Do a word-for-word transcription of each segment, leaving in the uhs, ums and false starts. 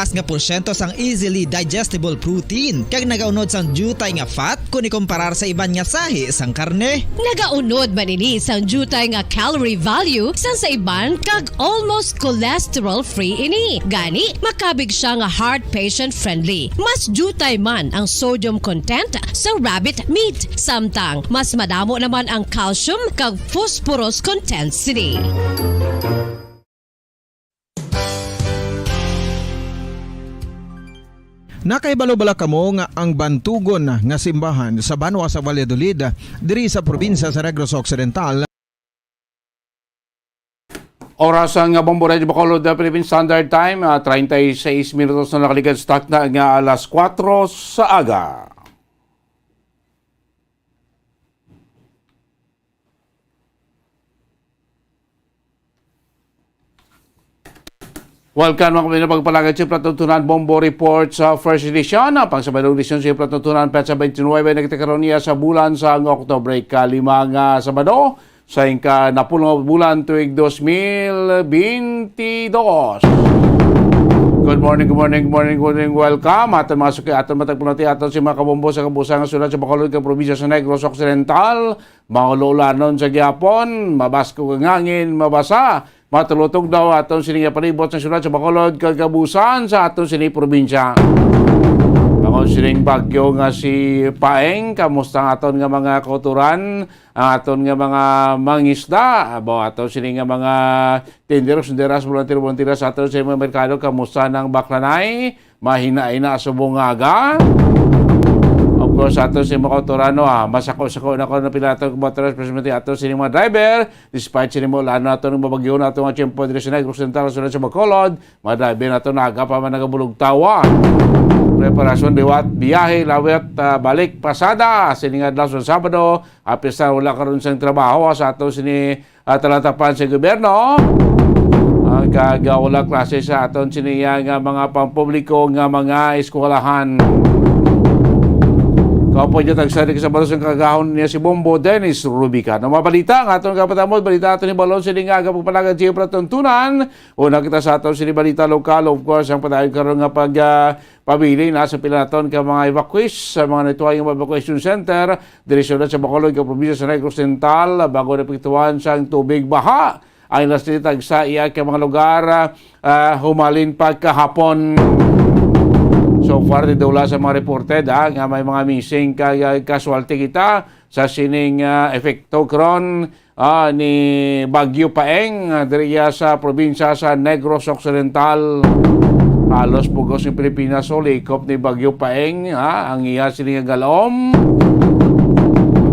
taas nga porsyento sang easily digestible protein, kag nagaunod sang diutay nga fat kon ikomparar sa iban nga sahi sang karne. Nagaunod man ini sang diutay nga calorie value sang sa iban, kag almost cholesterol-free ini. Gani, makabig siya nga heart patient-friendly. Mas diutay man ang sodium content sa rabbit meat, samtang mas madamo naman ang calcium kag phosphorus content sini. Nakahibalo bala kamo nga ang bantugon nga simbahan sa banwa sa Valladolid, diri sa probinsya sa Negros Occidental? Oras ang Bombo Radio Bacolod, the Philippine Standard Time, ah, treinta y seis minutos na nakaligad sa takna nga alas kuwatro sa aga. Welcome, mga kapatid, pagpalagad sa Platuntunan Bombo Report sa first edition. Ang pangsabayong edisyon sa Platuntunan, petsa twenty-nine na kita karon niya sa bulan sa Oktubre, kalima nga Sabado, sa inka-napolo nga bulan tuig dos mil bentidós. Good morning, good morning, good morning, good morning. Welcome. Aton mga suki, aton matagpulati, aton si mga kabombo sa kabusa nga sulat sa Bacolod kag probinsya sa Negros Occidental. Maululanon sa gihapon, mabaskog ang hangin, mabasa, matulutog daw aton sini nga palibot sa syudad sa Bacolod kag kabuusan sa aton sini probinsya. Bangod sining bagyo nga si Paeng, kamusta ang aton nga mga kautoran, ang aton nga mga mangisda, abo aton sini nga mga tinderos, tinderas, volunteer, volunteer sa aton sa mga merkado, kamusta nang baklanay? Mahinaina subong nga aga. Of course, ato si mga kautoran, no, ah, masako-sako na ko na pila ato mga motorist, especially ato sini mga driver. Despite sini mo, lalo na ato ng mabagyo na ato nga tiyempo diri sa Negros Occidental, sa sa Bacolod, mga driver na ato na aga pa man nagabulog tawa. Preparasyon liwat, biyahe, lawit, ah, balik, pasada. Sini nga adlaw sa Sabado, apesar wala karon sang trabaho, ah, sa ato sini ah, talatapan sa gobyerno, ah, kag, ah, wala klase sa aton siniya nga mga pampubliko nga mga eskwelahan. Kaupo niya tagsa di sa balos ang kagahon niya si Bombo Dennis Rubica. Ang mga balita nga aton kapatamod, balita aton ni Balon sini nga aga pagpalagad sa Pratuntunan. Una kita sa aton sini balita lokal, of course, ang padayon karon nga pag, ah, pabilin na sa pila naton ka mga evacuees sa mga natuay nga mga evacuation center diri sa syudad sa Bacolod, ka probinsya sa Negros Occidental, bago naapektuhan sang tubig baha ang ilang sini tagsa iya ka mga lugar, ah, humalin pa kahapon. So far, didula sa mga reported, ah, nga may mga missing ka, casualty kita sa sining, ah, epekto karon, ah, ni Bagyo Paeng, ah, diri iya sa probinsya sa Negros Occidental. Halos bug-os ang Pilipinas, oh, likop ni Bagyo Paeng, ah, ang iya sini nga galom.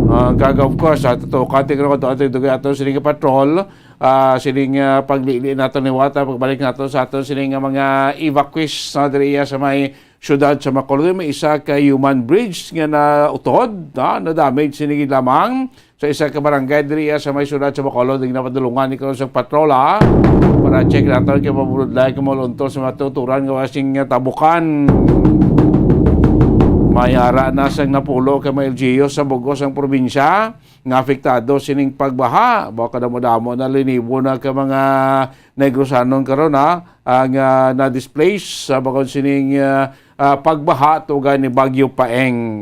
Ah, kag of course, ah, tutukan ti kuno kadto ato dugay ato sini nga patrol, ah, sini nga paglili nato ni wata, pagbalik nato sa ato sini nga mga evacuees, no, diri iya sa may siyudad sa Bacolod. May isa ka human bridge nga nautod, ah, na-damage sini gid lamang. Sa isa ka barangay diri sa may siyudad sa Bacolod, ang napadulungan ni karon sa patrola para check naton kay mabulod lang kung maluntol sa matuturan nga wasing nga tabukan. May ara na sang napulo ka mga L G U sa bug-os ang probinsya nga apektado sining pagbaha. Baka damo-damo na linibo na ka mga Negrosanon karon, ha, ang, ah, na-displace sa bakod sining, ah, ah, pagbaha tungod ni Bagyo Paeng.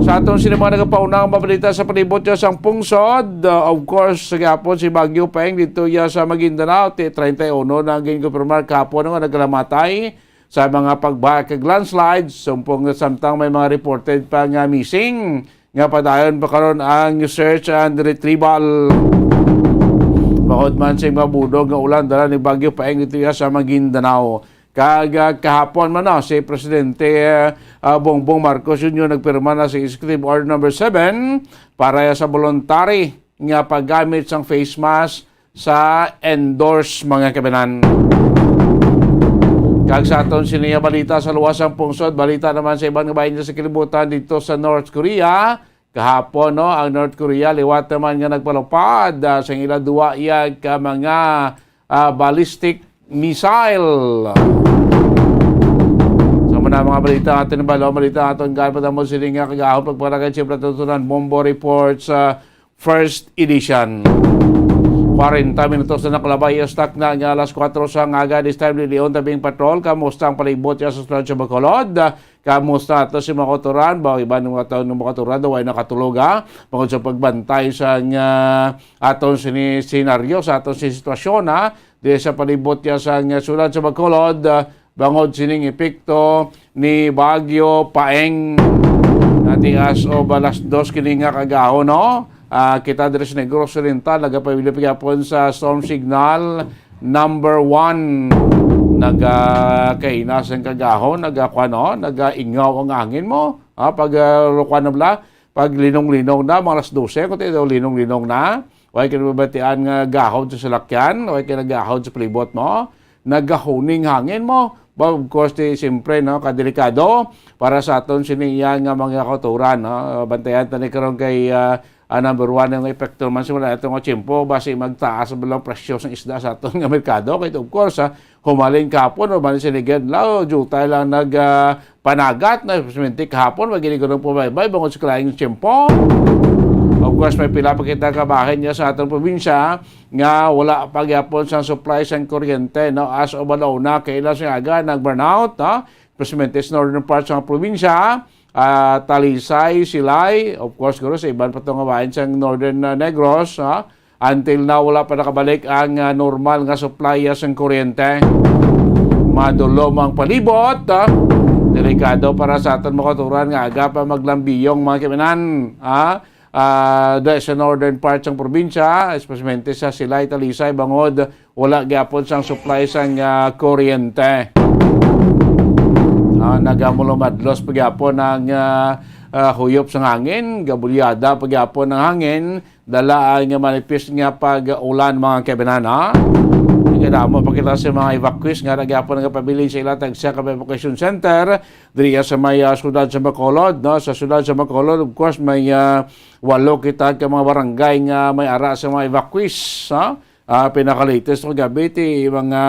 Sa aton sini mga nagapauna nga mabalita sa palibot niya sang pungsod, ah, of course, sa gihapon si Bagyo Paeng dito ya sa Maguindanao, ti treinta y uno na ang ginkonfirmar kahapon nga nagkalamatay sa mga pagbaha kag landslides, sumpong samtang may mga reported pa nga missing nga padayon pa karon ang search and retrieval. Bangod man sa mga budog nga ulan dala ni Bagyo Paeng dito ya sa Maguindanao. Kag, ah, kahapon man, no, si Presidente, ah, Bongbong Marcos Junior nagpirma na sa Executive Order Number Seven para sa voluntary nga paggamit sang face mask sa indoors, mga kabanan. Kag sa aton sini nga balita sa luwas sang pungsod, balita naman sa iban nga bahin sa kalibutan dito sa North Korea. Kahapon, no, ang North Korea liwat naman nga nagpalupad, ah, sa ila duwa iya ka mga, ah, ballistic missile. Sa mga, mga balita aton, balo balita aton, gan pa tamo sini nga kagahom pagpalagay siyempre tutunan Bombo Reports, ah, first edition. Kwarenta minutos na nakalabay, stock na nga alas kuwatro sa aga. This time, Lilion Tabing Patrol, kamusta ang palibot ya sa Sitwasyon sa Bacolod? Kamusta ato si mga kautoran? Ba, iban ng mga taon ng mga kautoran, daw ay nakatulog, ha? Bangod sa pagbantay sa nga aton sini-, senaryo, sa aton sini-, sitwasyon, ha? Di sa palibot ya sa nga syudad sa Bacolod, ah, bangod sining epekto ni Bagyo Paeng. Nati as of alas dos kini nga kagahon, no? Ah, kita diri sa Negros Oriental, nagapabilin pa gyapon sa storm signal number one. Nagakaina sang kagahon, nagakuan, no? Nagaingaw ang hangin mo. Ah, pag, ah, kuan na bala, pag linong-linong na, mga alas dose, kung tayo linong-linong na, way ka nababatian nga gahod sa salakyan, way ka nagahod sa palibot mo, nagahuning hangin mo. Ba, of course, di, siyempre, no, kadelikado para sa aton sini iya nga mga kautoran, no? Bantayan ta ni karon kay, ah, ah, number one nga epekto man sa wala nato nga tiyempo, basi magtaas ang mga presyo sang isda sa aton nga merkado. Kay, of course, ah, humalin kahapon, humalin sa ligad, lao, jutay lang nag, ah, panagat, na espesmente kahapon, wag gini ganun pumaybay, bangod sa kalaing tiyempo. Of course, may pila pa kita kabahin niya sa aton probinsya nga wala pa gyapon sang supply sang kuryente, no? As of alauna, kaila sa aga, nag-brownout, ha? Espesmente sa northern parts sa probinsya, ah, Talisay, Silay, of course, guro, sa iban pa to nga bahin sa northern, ah, Negros, ha? Until now, wala pa nakabalik ang, ah, normal nga supply, ah, sang kuryente. Madulom ang palibot, ah. Delikado para sa aton mga kautoran nga aga pa maglambiyong, mga kaibinan, ah. Ah, dahil sa northern part sang probinsya, especially sa Silay, Talisay, bangod wala gyapon sang supply sang, ah, kuryente. Ah, nagamulumadlos pa gyapon ang, ah, ah, huyop sang hangin, gabulyada pa gyapon ang hangin, dala ang manipis nga pag-ulan, mga kaibinan, ha? Nagdamo pa kita sa mga evacuees nga ara gyapon nagapabilin sa ila tagsa ka evacuation center diri sa may, ah, siyudad sa Bacolod, no? Sa siyudad sa Bacolod, of course, may, ah, walo kita ka mga barangay nga may ara sa mga evacuees, ha? Ah, pinaka-latest ko gabi, ti mga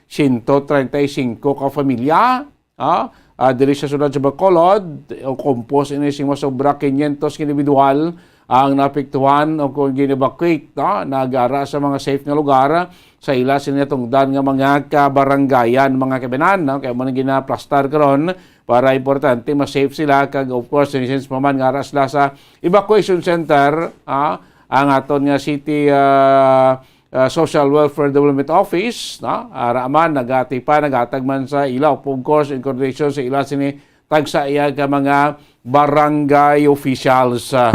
siyento treinta y cinco ka familia, ha? Ah, diri sa siyudad sa Bacolod, o kompos ini sing masobra quinientos ka individual ang naapektuhan o kung gin-evacuate, no? Nagara sa mga safe nga lugar sa ila sini natungdan nga mga kabarangayan, mga kaibinan, no? Kaya mo nang ginaplastar karon para importante ma-safe sila, kag of course, since pa man nga ara sila sa evacuation center, ah, ang aton nga city, ah, ah, Social Welfare Development Office, no? Ara man, nagatipan, naghatag man sa ila, of course, in coordination sa ila sini tagsa iya ka mga barangay officials. Ah,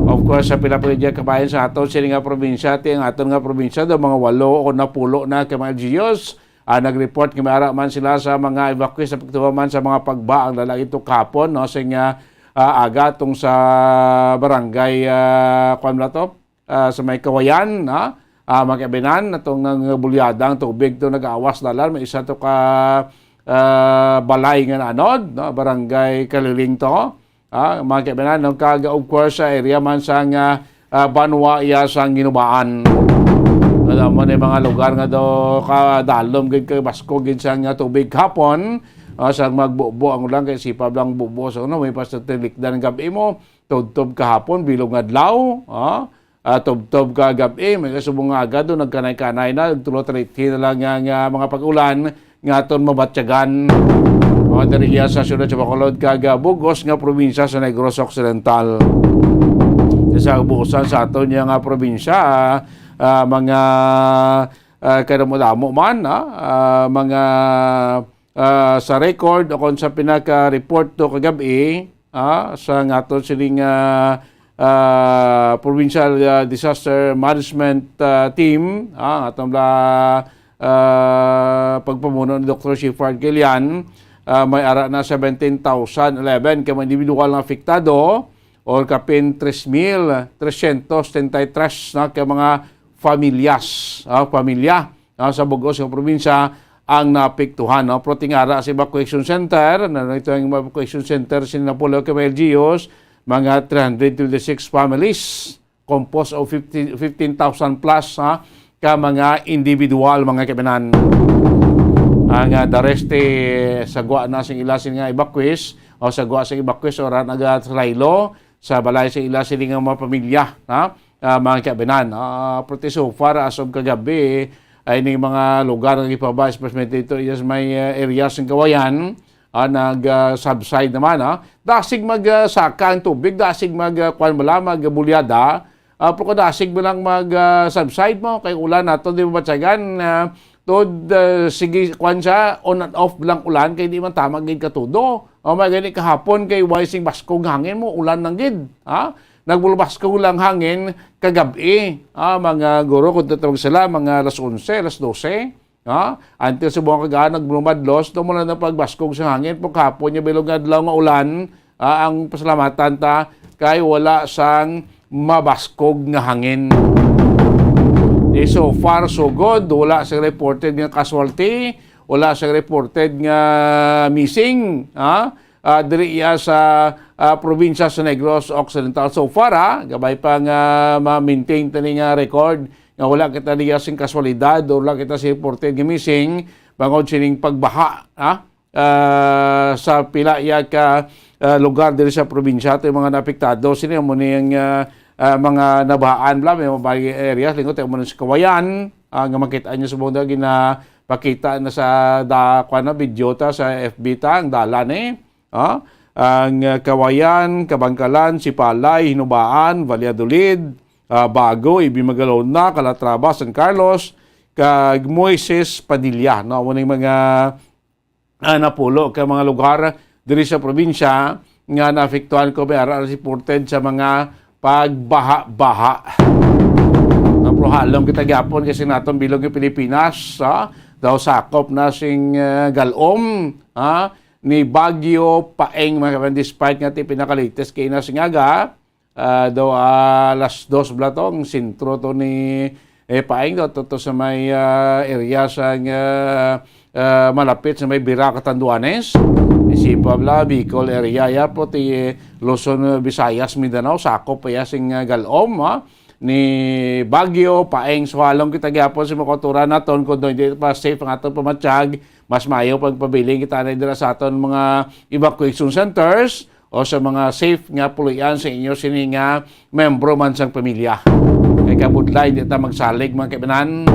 of course, sa pila pa gid kabahin sa aton sini nga probinsya, ti ang aton nga probinsya daw mga walo o napulo na ka mga L G Us, ah, nag-report nga may ara man sila sa mga evacuees, apektuhan man sa mga pagba ang lalaki to kahapon, no, sa nga, ah, aga tong sa barangay, ah, kuwan ba to? Ah, sa may Kawayan, ha? Ah, mga kaibinan, atong nang bulyada ang tubig to nag-awas dalan, may isa to ka, ah, balay nga naanod, no? Barangay Kaliling to. Ah, mga kaibinan, no? Kag, of course, sa area man sa nga, ah, banwa iya sa Ginubaan. Alam mo, ni mga lugar nga do kadalom gid kay basko gid sa nga tubig hapon, ah, sa magbubo ang ulan kay sipab lang bubo sa uno, may basta tilikdan ang gabi mo, tubtob kahapon, bilog nga adlaw, ah, ah, tubtob ka gab-i, may kasubong nga agad, nagkanay-kanay na, nagtulo-talithi na lang nga, nga mga pag-ulan nga aton mabatyagan. Mga diriya sa siyudad sa Bacolod, kag, ah, bug-os nga probinsya sa Negros Occidental. Sa ubusan sa aton niya nga probinsya, ah, ah, mga, ah, kadamo-damo man, ah, ah, mga, ah, sa record o kung sa pinaka-report to kagabi, ah, sa nga aton sining, ah, ah, Provincial, ah, Disaster Management, ah, Team, ah, atong bala, ah, pagpamuno ni Doktor Shepherd Gillian, ah, may ara na seventeen thousand eleven ka mga individual nga apektado or kapin tres mil tresyentos setenta y tres na ka mga familyas, ah, pamilya, ah, sa bug-os nga probinsya ang naapektuhan, no? Pero tingara sa evacuation center, na ito ang evacuation center sa Napoleon Camelgios, mga three hundred twenty-six families, composed of fifty, fifteen thousand plus, ha, ka mga individual, mga kaibinan. Ang, ah, the rest, eh, sagwa na sing ila sing nga evacuees, o sagwa sing evacuees, ora nagaslaylo sa balay sa ila sini nga mga pamilya, ha? ah, mga kabinan. Ah, pero so far, as of kagabi, ay ning mga lugar nga gipaba, especially dito, yes, may, ah, areas ng Kawayan, ah, nag, ah, subside naman, ah. Dasig mag, ah, saka ang tubig, dasig mag, ah, kwan bala, mag bulyada. Ah, pero dasig mo lang mag, ah, subside mo, kay ulan nato, di mo matyagan, ah, tod, ah, sige, kwan siya, on and off lang ulan, kay di man tama gid katudo. O, may gani kahapon kay way sing baskog hangin mo, ulan lang gid, ha? Nagbulbaskog lang hangin kagabi, ha, mga guro, kung tatawag sila, mga alas onse, alas dose, ha? Until sa buong kagaan, nagbumadlos, to mula na pagbaskog sa hangin, pagkahapon niya bilog nga adlaw nga ulan, ha, ang pasalamatan ta, kay wala sang mabaskog nga hangin. Di so far, so good. Wala sing reported nga casualty. Wala sing reported nga missing, ha? Ah, diri iya sa, ah, probinsya sa Negros Occidental. So far, ha, gabay pa nga ma-maintain tani nga record nga wala kita diya sing kaswalidad o wala kita sing reported nga missing bangod sining pagbaha, ha? Ah, sa pila iya ka, ah, lugar diri sa probinsya, ito yung mga naapektado. Sino mo ni ang, ah, ah, mga nabahaan bla, may mga areas, lingot, mo sa Kawayan, ah, nga makita niyo sa buong ginapakita na sa da, kwan na, video ta sa F B ta, ang dalan, eh. Ah, ang, ah, Kawayan, Kabangkalan, Sipalay, Hinubaan, Valladolid, ah, Bago, Ibi Magalona, Calatrava, San Carlos, kag Moises Padilla, no? Amo ning mga, ah, napulo ka mga lugar diri sa probinsya nga naapektuhan ko may ara reported sa mga pagbaha-baha. Ang prohalong kita gyapon kasi natong bilog ng Pilipinas, ha? Daw sakop na sing, ah, galom, ha? Ni Bagyo Paeng, mga kabayan, despite nga ti pinaka-latest kay na singaga, ah, daw, ah, alas dos bala to, ang sentro to ni, eh, Paeng daw, to, to sa may, ah, area sa, ah, ah, malapit sa may Bira, Catanduanes. Isipa bala, Bicol area, ya po, ti, eh, Luzon, Visayas, Mindanao, sakop pa ya sing, ah, galom, ha? Ni Bagyo Paeng. So, halong kita gyapon sa mga kauturan naton, kung hindi pa safe ang atong pamatyag, mas maayo pang pabiling kita na dira sa aton mga evacuation centers o sa mga safe nga puloy-an sa inyo sini nga membro man sang pamilya. Kay kabudlay, di ta magsalig, mga kaibanan.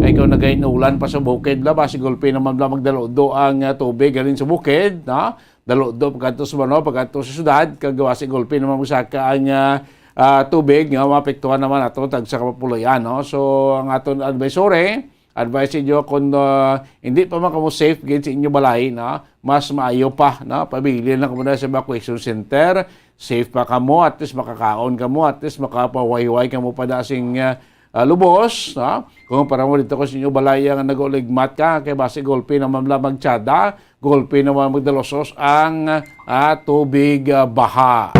Kay kung nagainulan pa sa bukid, bla, basi gulpi naman, bla, magdaludo ang, ah, tubig galing sa bukid, no? Daludo pagkadto sa, ano, pagkadto sa syudad, kag basi gulpi naman magsaka ang, ah, ah, tubig nga maapektuhan naman ato tagsa ka puloy-an, no? So, ang aton advisory, advice ninyo kung, ah, hindi pa man kamo safe gid sa inyo balay, no? Mas maayo pa, no? Pabilin lang kamo na sa evacuation center. Safe pa kamo, at least makakaon kamo, at least makapahuway-huway kamo pa da sing, ah, ah, lubos, no? Kung para mo dito ko sa inyo balay nga nag-uligmat ka, kay basi gulpi naman lang magtsada, gulpi naman magdalusos ang, ah, tubig, ah, baha.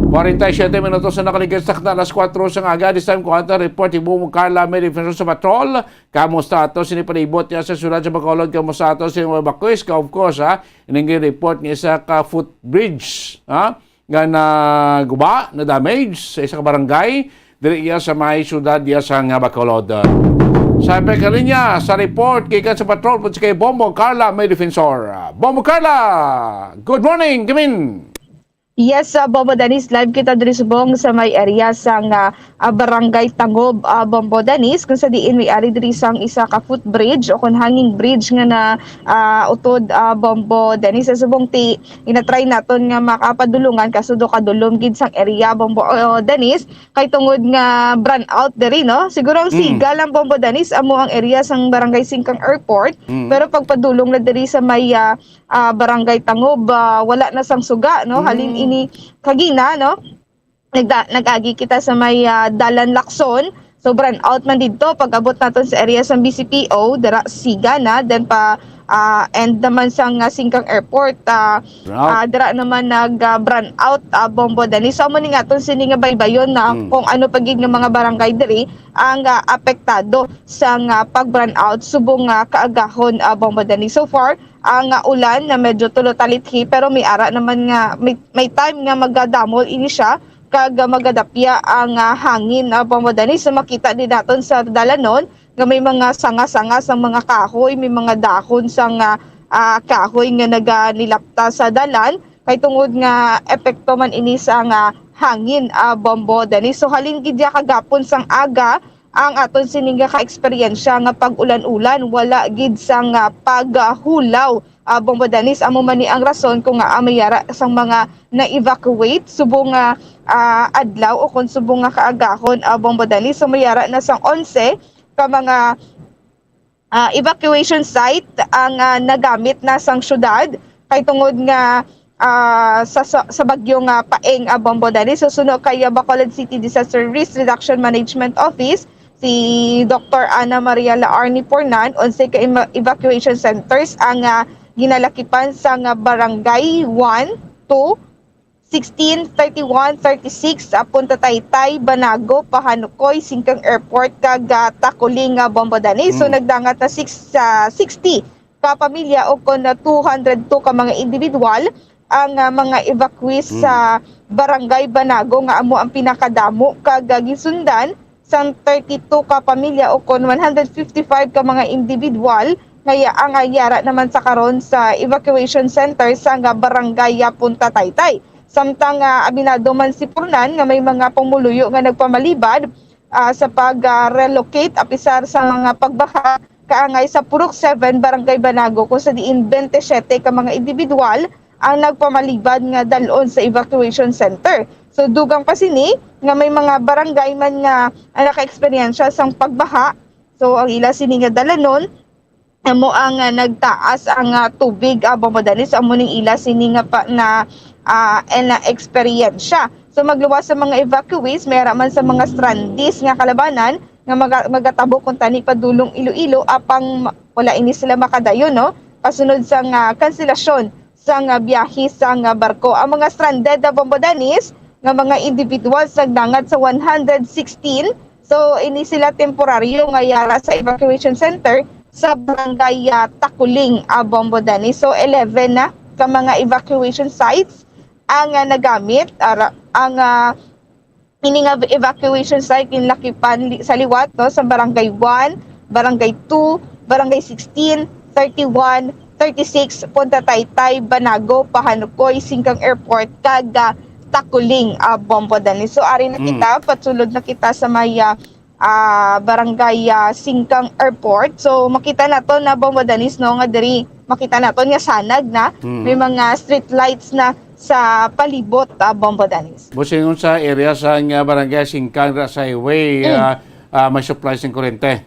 Forty-seven minutos na nakaligid sa alas kuwatro sa aga. This time, kuha ta report ni Bong Carla, may defensor sa patrol. Kamusta ato sini palibot niya sa siyudad sa Bacolod? Kamusta ato sa mga bakwis ka? Of course, ha? Ining report niya sa ka footbridge, ha? Nga naguba, na damage sa isa ka barangay. Diri iya sa may siyudad iya sa nga Bacolod. Sa pagkalinya, sa report, gikan sa patrol, po si kay Bombo Carla, may defensor. Bombo Carla, good morning, Gamin! Yes, ah, Bombo Dennis, live kita diri subong sa may area sang, ah, ah, Barangay Tangob, ah, Bombo Dennis, kung sa diin may ari diri sang isa ka footbridge o kung hanging bridge nga na, ah, utod, ah, Bombo Dennis. Sa subong ti, inatry naton nga makapadulungan, kaso do kadulom gid sang area, Bombo, oh, Dennis, kay tungod nga brownout diri, no? Siguro ang Mm. siga lang, Bombo Dennis, amo ang area sang Barangay Singkang Airport, Mm. pero pagpadulong na diri sa may, ah, ah, Barangay Tangob, ah, wala na sang suga, no? Halin Mm. ini kagina, no? Nagda-, nag-agi kita sa may, ah, Dalan Lacson. So, brownout man didto. Pag-abot naton sa area sa B C P O, dira siga na. Then pa, ah, end naman sa nga Singkang Airport, ah, Brownout. ah, dira naman nag, ah, brownout, ah, Bombo Dennis. So, amo ni nga aton sini nga baybayon na Hmm. kung ano pa gid nga mga barangay diri ang, ah, apektado sa nga pag-brownout subong nga kaagahon, ah, Bombo Dennis. So far, ang, ah, ulan na medyo tulo talithi, pero may ara naman nga, may, may time nga magadamol ini siya, kag, ah, magadapya ang, ah, hangin, ah, Bombo Dennis. So, makita din naton sa dalanon nga may mga sanga-sanga sang mga kahoy, may mga dahon sang, ah, ah, kahoy nga naganilapta sa dalan. Kay tungod nga epekto man ini sa nga hangin, ah, Bombo Dennis. So, halin gid ya kagapon sang aga ang aton sini nga ka-eksperyensya nga pag-ulan-ulan, wala gid sang, ah, paghulaw, ah, Bombo Dennis. Amo man ni ang rason kung ngaa may ara sang mga na-evacuate subong nga, ah, adlaw o kung subong nga kaagahon, ah, Bombo Dennis. So, may ara na sang onse ka mga ah, evacuation site ang, ah, nagamit na sang syudad kay tungod nga, ah, sa, sa, sa bagyo nga Paeng, ah, Bombo Dennis. So, suno kay, ah, Bacolod City Disaster Risk Reduction Management Office, si Doktor Ana Maria Laarni Pornan, onse ka ema-, evacuation centers ang, ah, ginalakipan sa nga barangay one, two, sixteen, thirty-one, thirty-six, ah, Punta Taytay, Banago, Pahanukoy, Singkang Airport, kag, ah, Takuling, ah, Bombo Dennis. So, Mm. nagdangat na six, ah, sixty ka pamilya o kon na two hundred two ka mga individual ang, ah, mga evacuees Mm. sa Barangay Banago nga amo ang pinakadamo kag, ah, gisundan sang thirty-two ka pamilya o kon one hundred fifty-five ka mga individual nga ya-, ang, ah, yara naman sa karon sa evacuation center sa nga barangay, ah, Punta Taytay. Samtang, ah, aminado man si Pornan nga may mga pumuluyo nga nagpamalibad, ah, sa pag, ah, relocate apisar sa mga pagbaha kaangay sa Purok seven, Barangay Banago, kung sa diin twenty-seven ka mga individual ang nagpamalibad nga dalon sa evacuation center. So, dugang pa sini nga may mga barangay man nga, ah, naka-eksperyensya sang pagbaha. So, ang ila sini nga dalanon, amo ang, ah, nagtaas ang, ah, tubig, ah, Bombo Dennis. Amo ning ila sini nga pa, na, ah, eh, na eksperyensya. So, magluwas sa mga evacuees, may ara man sa mga strandees nga kalabanan nga maga-, magatabo kung tani padulong Iloilo, apang ma-, wala ini sila makadayon, no? Kasunod sang, ah, kanselasyon sang, ah, biyahe sang, ah, barko. Ang mga stranded na Bombo Dennis nga mga individuals nagdangat sa one hundred sixteen. So, ini sila temporaryo nga yara sa evacuation center sa barangay, ah, Takuling, ah, Bombo Dennis. So, eleven na ka mga evacuation sites ang, ah, nagamit, ara-, ang, ah, ini nga evacuation site ginlakipan li-, sa liwat, no, sa Barangay one, Barangay two, Barangay sixteen, thirty-one, thirty-six, Punta Taytay, Banago, Pahanukoy, Singkang Airport, kag, ah, Takuling, ah, Bombo Dennis. So, ari na Mm. kita, patsulod na kita sa may, ah, ah, Barangay, ah, Singkang Airport. So, makita naton na, Bombo Dennis, no, nga diri, makita naton nga sanag na, Mm. may mga street lights na sa palibot, ah, Bombo Dennis. Bossing, unsa area sa nga barangay Singkang ra sa highway, Mm. ah, ah, may supply sing kuryente?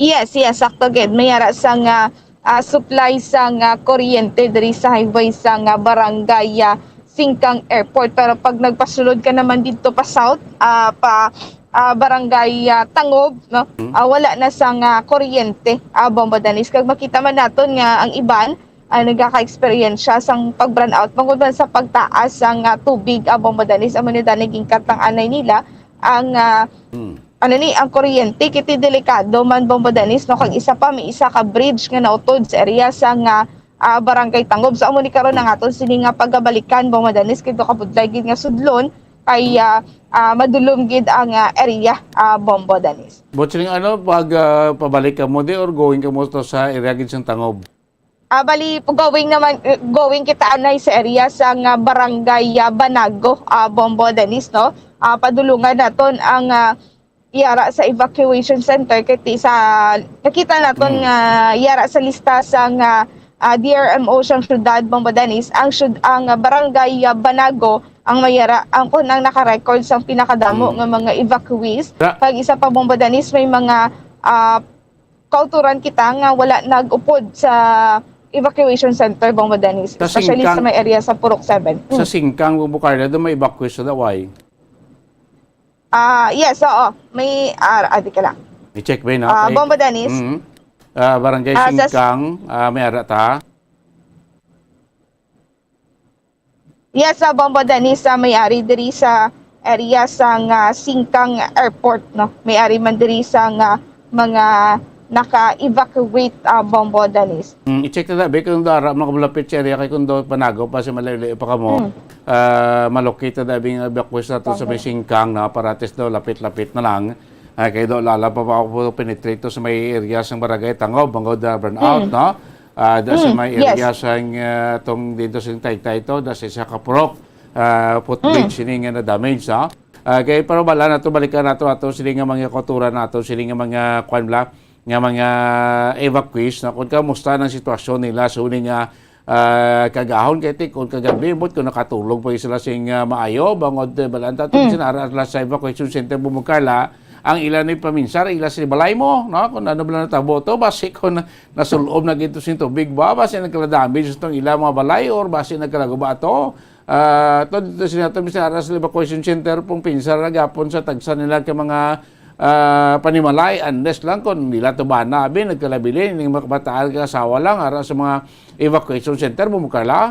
Yes, yes, sakto gid. May ara sang, ah, ah, supply sang, ah, kuryente diri sa highway sang, ah, barangay, ah, Singkang Airport. Pero pag nagpasulod ka naman didto pa south, ah, pa, ah, barangay, ah, Tangob, no? Hmm. Ah, wala na sang, ah, kuryente, ah, Bombo Dennis. Kag makita man naton nga ang iban, ah, nagaka-eksperyensya sang pag-brownout bangod man sa pagtaas sang, ah, tubig, ah, Bombo Dennis. Amo ni dani ginkat ang anay nila ang, ah, Hmm. ano ni, ang kuryente, kiti delikado man, Bombo Dennis, no? Kag isa pa, may isa ka bridge nga nautod sa area sa nga, ah, Barangay Tangob. So, amo ni karon ang aton sini nga pagabalikan, Bombo Dennis, kay daw kabudlay gid nga sudlon kay, ah, ah, madulom gid ang, ah, area, ah, Bombo Dennis. Bossing, ano, pag, ah, pabalik ka mo di or going ka mo to sa area gid sa Tangob? Ah, bali, going naman, eh, going kita anay sa area sa nga barangay, ah, Banago, ah, Bombo Dennis, no? Ah, padulungan naton ang, ah, yara sa evacuation center kay ti-, sa nakita naton Mm. nga yara sa lista sa nga, ah, D R M O sang syudad Bombo Dennis, ang syud-, ang, ah, barangay, ah, Banago ang may yara, ang kun ang naka-record sang pinakadamo Mm. nga mga evacuees. Ra- Kag isa pa, Bombo Dennis, may mga, ah, kauturan kita nga wala nag-upod sa evacuation center, Bombo Dennis, Sa especially Singkang, sa may area sa Purok seven. sa Mm. Singkang, Bucardo, may evacuation na, why? Ah, yes, oo. May, ah, ah, di ka lang. I-check ba yun, no? Ah, Kay, Bombo Dennis? Mm. Ah, Barangay Ah, sa Singkang, ah, may ara ta. Yes, sa Bombo Dennis, sa may ari diri sa area sa nga Singkang Airport, no? May ari man diri sa nga mga naka-evacuate, ah, Bombo Dennis. Mm, i-check na dabi kung dara mga malapit sa area kay kung do Banago pa si malayo pa kamo. Mm. Ah, malocate na dabi nga evacuation nato sa may Singkang na parates daw lapit-lapit na lang. Ah, kay do lala pa ba ako penetrate to sa may area sa barangay Tangob, bangod, ah, brownout, Mm. no? Ah, da sa Mm, may yes. area sang, ah, tong dito sa Taytay to, da sa isa ka purok. ah, footbridge sini nga na-damage, no? Ah, kay para bala nato, balikan nato ato sini nga mga kultura nato, sini nga mga, kwan bala, nga mga evacuees, no? Kung kamusta ang sitwasyon nila sa huli nga, ah, kagahon, kay ti, kung kagabi, but kung nakatulog pa sila sing, ah, maayo, bangod, eh, balanta to, sinara sila sa evacuation center, Bombo Carla, ang ila ni paminsar, ila sa balay mo, no? Kung ano bala natabo to, basi kung na-, nasulob na gid to sing tubig ba, basi nagkala-damage itong ila mga balay, or basi nagkalago ba to? Ah, to, dito sila to, Mister Aras Evacuation Center, pong pinsar na gapon sa tagsa nila ka mga, ah, panimalay, unless lang kung nila to ba na, abi, nagkalabili, ning mga kabataan, kaasawa lang, ara sa mga evacuation center, Bombo Carla?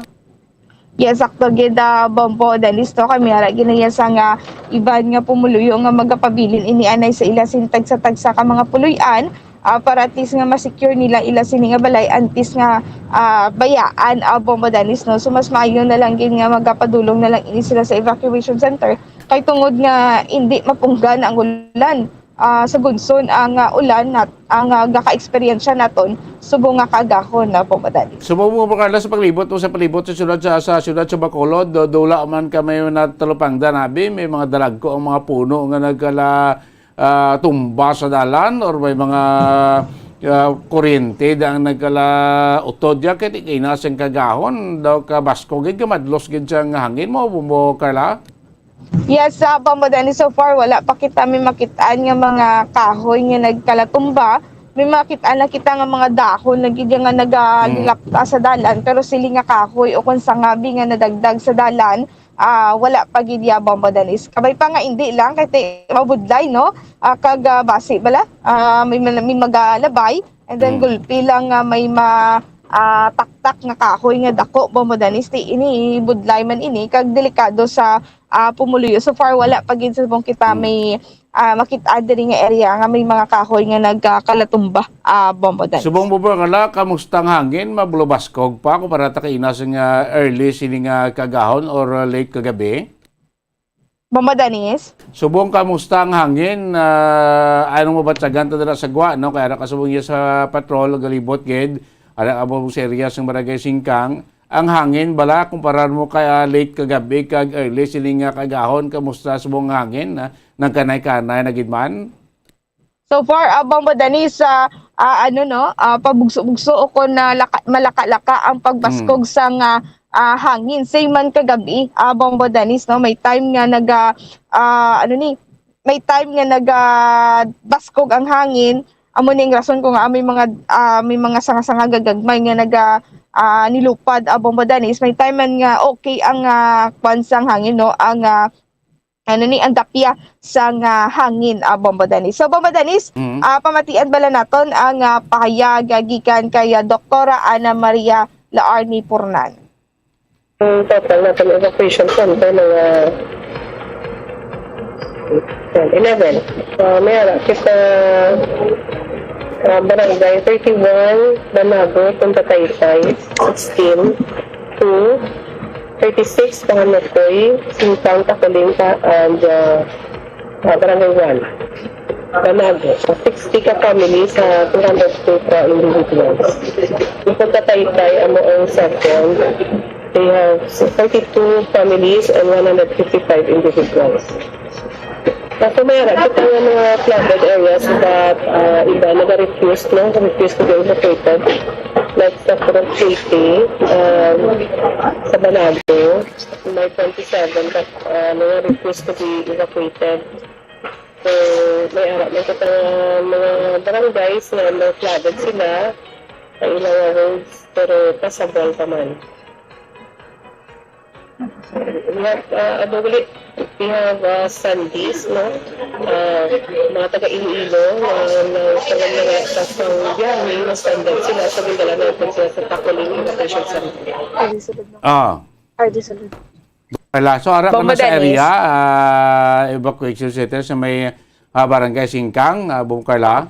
Yes, sakto gid, ah, Bombo Dennis, no? Kami ara ginaya sa nga iban nga pumuluyo nga magapabilin ini anay sa ila sini tagsa-tagsa ka mga puloy-an, ah, para at least nga ma-secure nila ila sini nga balay antes nga, ah, bayaan, ah, Bombo Dennis, no? So, mas maayo na lang gid nga magapadulong na lang ini sila sa evacuation center. Kay tungod nga hindi mapunggan ang ulan, ah, sa Gunson ang, ah, ulan nat-, ang, ah, gaka-eksperyensya naton subong nga kaagahon na pumadalis. Subong mo, Carla, sa paglibot mo sa palibot sa siyudad sa, sa siyudad sa Bacolod, do-, dula man ka may natalupangdan, abi, may mga dalagko ang mga puno nga nagkala, ah, tumba sa dalan or may mga, ah, kuryente da ang nagkala utod ya kay di kay na sing kagahon daw ka basko gid ka madlos gid sa nga hangin mo, mo, Carla? Yes, sa Bombo Dennis, so far, wala pa kita may makitaan nga mga kahoy nga nagkalatumba. May makitaan na kita nga mga dahon na gid nga nagalilapta sa dalan, pero siling nga kahoy o kung sangabi nga nadagdag sa dalan, ah, wala pa gid ya, Bombo Dennis. Kabay pa nga hindi lang, kay ti-, mabudlay, no? Ah, kag, ah, basi bala, ah, may, may magalabay, and then gulpi lang nga may ma-, ah, taktak nga kahoy nga dako, Bombo Dennis, ti ini budlay man ini, kag delikado sa ah, pumuluyo. So far, wala pa gid subong kita may, ah, makita diri nga area nga may mga kahoy nga nagkalatumba, ah, Bombo Dennis. Subong mo ba nga la, kamusta ang hangin? Mabulobaskog pa kumpara ta kaina sa nga early sini nga kagahon or, uh, late kagabi? Bombo Dennis? Subong, kamusta ang hangin? Ah, ano mo batyagan ta dira sa gwa, no? Kaya ra ka subong iya sa patrol, galibot gid. Ara ka mo sa area sa Barangay Singkang. Ang hangin bala, kumpara mo kay, ah, late kagabi kag early sining, ah, kagahon, kamusta subong nga hangin, ah? Nagkanay-kanay na gid man? So far, ah, Bombo Dennis, ah, ah, ano, no, ah, pabugso-bugso o kon na laka-, malaka-laka ang pagbaskog Mm. sa nga, ah, hangin. Same man kagabi, ah, Bombo Dennis, no, may time nga naga, ah, ano ni, may time nga nagabaskog ang hangin. Amo ning rason ko nga may mga, ah, may mga sanga-sanga gagagmay nga naga, ah, nilupad, ah, Bombo Dennis. May time man nga okay ang, ah, kwan sang hangin, no? Ang, ah, ano ni, ang dapya sang, ah, hangin, ah, Bombo Dennis. So, Bombo Dennis, Mm. ah, pamatian bala naton ang, ah, pahayag, ah, gikan kay, ah, Doktora Ana Maria Laarni Purnan. Ang total natin evacuation center, mga, yan, eleven. Uh, may ara kita, uh, barangay thirty-one, Banago, Punta Taytay, sixteen, two, thirty-six, Panganukoy, Sintang, Takuling, and, uh, uh, Barangay one, Banago, sixty ka families, uh, two hundred two ka individuals. Yung pagkataytay, amo ang second, they have thirty-two families and one hundred fifty-five individuals. Kaso may ara kita nga mga flooded areas that, uh, iba nag-refuse, no? Refuse to be evacuated. Like sa Purok City, um, sa Banago, may twenty-seven ka, uh, mga refuse to be evacuated. So, may ara man kita nga mga barangays nga na-flooded sila sa ilang roads, pero passable pa man. We have, uh, ano ulit? We have, uh, Sandisk, no? Uh, mga taga Iloilo, uh, na sa mga sa biyahe, na-stranded sila, so gindala natin sila sa Takuling Evacuation Center. Ah. Ay, di, sunod. Carla, so ara ka Bombo na sa Dennis. Area, ah, evacuation center sa may, ah, Barangay Singkang, ah, Bombo Carla?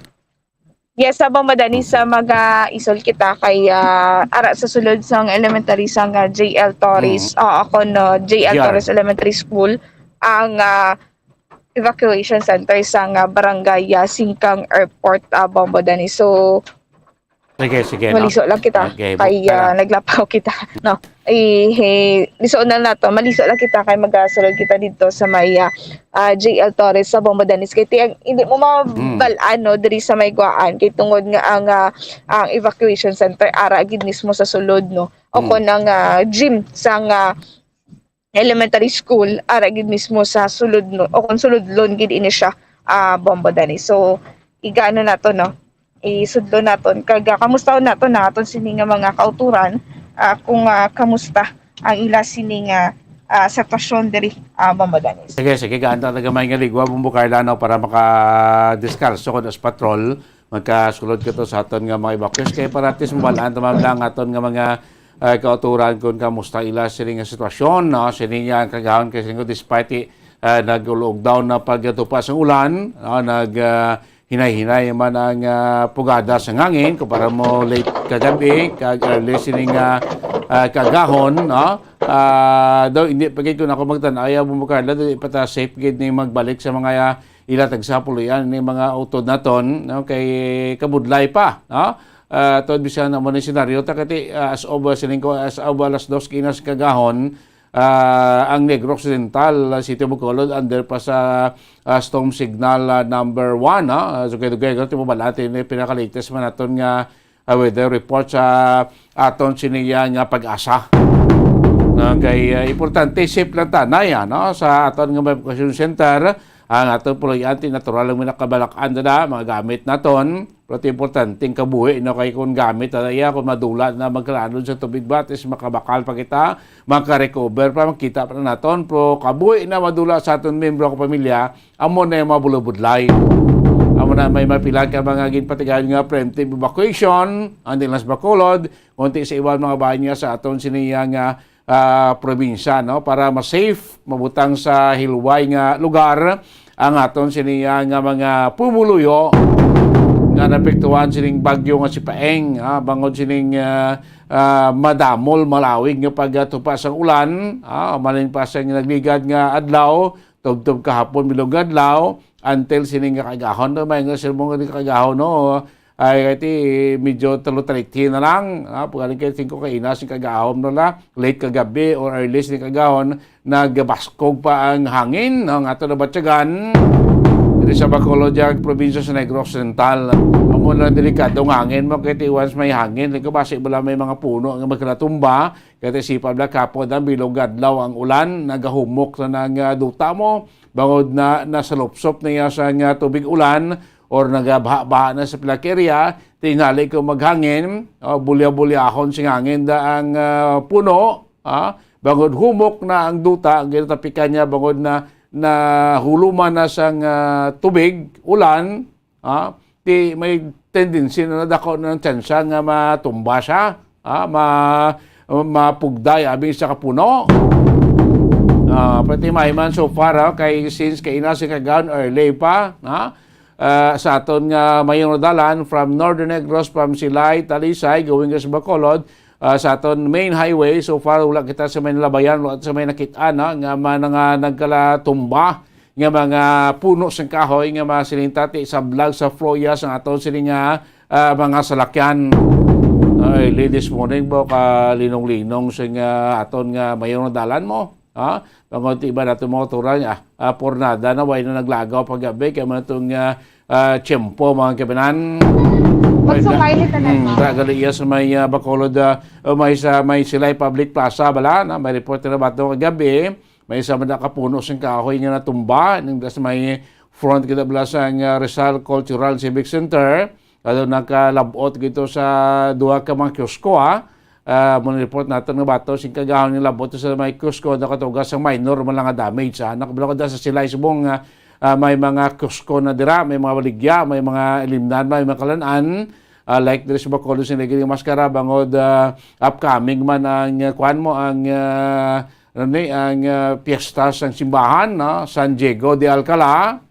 Yes, sa Bombo Dennis, sa mga isol kita kay, ah, ara sa sulod sang elementary sang, ah, J L Torres, Mm. ah, ako no, J L J R. Torres Elementary School, ang, ah, evacuation center sang, ah, Barangay, ah, Singkang Airport, ah, Bombo Dennis. So, Sige, sige, no? Maliso lang kita. Okay, Kay bukal. Ah, naglapaw kita. No. Eh, hey, liso na nato. Maliso lang kita kay magasulod kita dito sa may ah, ah, J L Torres sa Bombodanes. Kay ti-, hindi mo mabalaan, no, diri sa may Guaan. Kay tungod nga ang ah, ang evacuation center ara gid mismo sa sulod, no. O Mm. kon ang ah, gym sa nga elementary school ara gid mismo sa sulod, no, o kon sulodlon gid ini siya, ah, Bombodanes. So, igaano nato, no? Isudlo naton. Kag ah, kamusta nato na aton sini nga mga kauturan, ah, kung ah, kamusta ang ila sini nga ah, sitwasyon diri, ah, Bombodanes. Sige, sige, gaan ta tagamay nga ligwa, Bombo Carla, no, para makadiskarso ko sa patrol. Magkasulod ka to sa aton nga mga evacuees. Kaya para at least mabalaan ta man lang aton nga mga ah, kauturan kung kamusta ila sini nga sitwasyon, no? Sini nga ang kagahon kay sini despite ah, nag-lockdown na pagtupa sa ulan, no? Nag ah, hinay-hinay man ang ah, pugada sa hangin kumpara mo late kagabi kag early sini nga ah, kagahon, no? Ah, daw hindi pa gid kun ako magtan-aw, ya, Bombo Carla, dili pa ta safe gid ni magbalik sa mga ah, ila tagsa puloy-an ni mga utod naton, no? Kay kabudlay pa, no? Ah, to bisan na mo ni senaryo ta kati ah, as of ah, siling ko as of ah, alas dos kinas kagahon, ah, ang Negros Occidental, ah, City of Bacolod under pa sa ah, storm signal ah, number one, no? Ah, so kay dugay ko timabalati ni pinaka-latest man naton nga ah, weather report sa aton siniya nga PAGASA. No, kay ah, importante safe lang ta na ya, no? Sa aton nga evacuation center, ang aton puloy-an ti natural lang may nakabalak-an na mga gamit naton. Pero ti importante ang kabuhi, no, kay kung gamit na iya, kung madula na magkalanod sa tubig ba, at least makabakal pa kita, makarecover pa, makita pa na naton. Pero kabuhi na madula sa aton membro o pamilya, amo na yung mga bulubudlay. Amo na may mapila ka mga ginpatigayon nga preemptive evacuation, ang dilas Bacolod, kunti sa iban mga bayan nga sa aton siniya nga ah, probinsya, no, para ma-safe, mabutang sa hilway nga lugar ang aton siniya nga mga pumuluyo nga napektuhan sining bagyo nga si Paeng, ah, bangod sining ah, ah, madamol, malawig nga pagtupa sang ulan, ah, malin pa sa nagligad nga adlaw, tubtob kahapon, bilog adlaw, until sining nga kagahon, no, may nga sermon nga kagahon, no, ay kay ti medyo talo talikti na lang, ah, pag kay tingko kay ina sing kagahon na la, late kagabi or early sing kagahon, nagbaskog pa ang hangin, no, nga ato nabatyagan diri sa Bacolod, diyang probinsya sa Negros Occidental. Amo na delikado nga hangin mo kay ti once may hangin, like, basi bala may mga puno nga magkalatumba, kay ti sipa bala kapod ang bilog adlaw ang ulan, nagahumok na nga duta mo, bangod na nasalupsop na iya sa nga tubig ulan or nagabaha-baha na sa pila ka area, tinali ko maghangin, o bulya-bulyahon sing hangin da ang ah, puno, ah, bangod humok na ang duta, ginatapikan niya bangod na nahuluman na sang ah, tubig, ulan, ah, ti may tendency na nadako na ang tsansa nga matumba siya, ah, ma mapugday abi sa kapuno. Ah, pati may man so far, ah, kay since kay ina si kagahon early pa, ah, ah, sa aton nga mayong dalan from Northern Negros, from Silay, Talisay, going sa Bacolod, ah, sa aton main highway, so far wala kita sa may nalabayan, wala sa may nakit-an, ah, nga man nga nagkalatumba nga mga puno sang kahoy nga mga siling tati sablag sa floya sang aton sini nga ah, mga salakyan. Ay, this morning po, kalinong-linong sa nga aton nga mayong dalan mo. Ha? Bangod ti iba nato mga turan, ah, ah, pornada na, way na naglagaw paggabi, kaya man itong ah, ah, tiyempo, mga kabanan. What's so violent na Hmm, nagmamahal? Dagali iya sa may ah, Bacolod, ah, o may sa may Silay Public Plaza, bala, na may report na bato kagabi, may isa man nakapuno sing kahoy nga natumba, nang das may front kita bala sa nga Rizal Cultural Civic Center, ano nakalabot gito sa duha ka mga kiosko, ha? Ah, mo report nato nga bato sing kagahon nga labot sa may kiosko nakatugas ang minor man lang nga damage, ha? Nakabalo ko sa Silay subong nga ah, may mga kiosko na dira, may mga baligya, may mga ilimnan, may mga kalan-an. Ah, like diri sa Bacolod, sa Negri Mascara, bangod ah, upcoming man ang ah, kuan mo ang ah, ano ni ang ah, piyesta sang simbahan, no? San Diego de Alcala.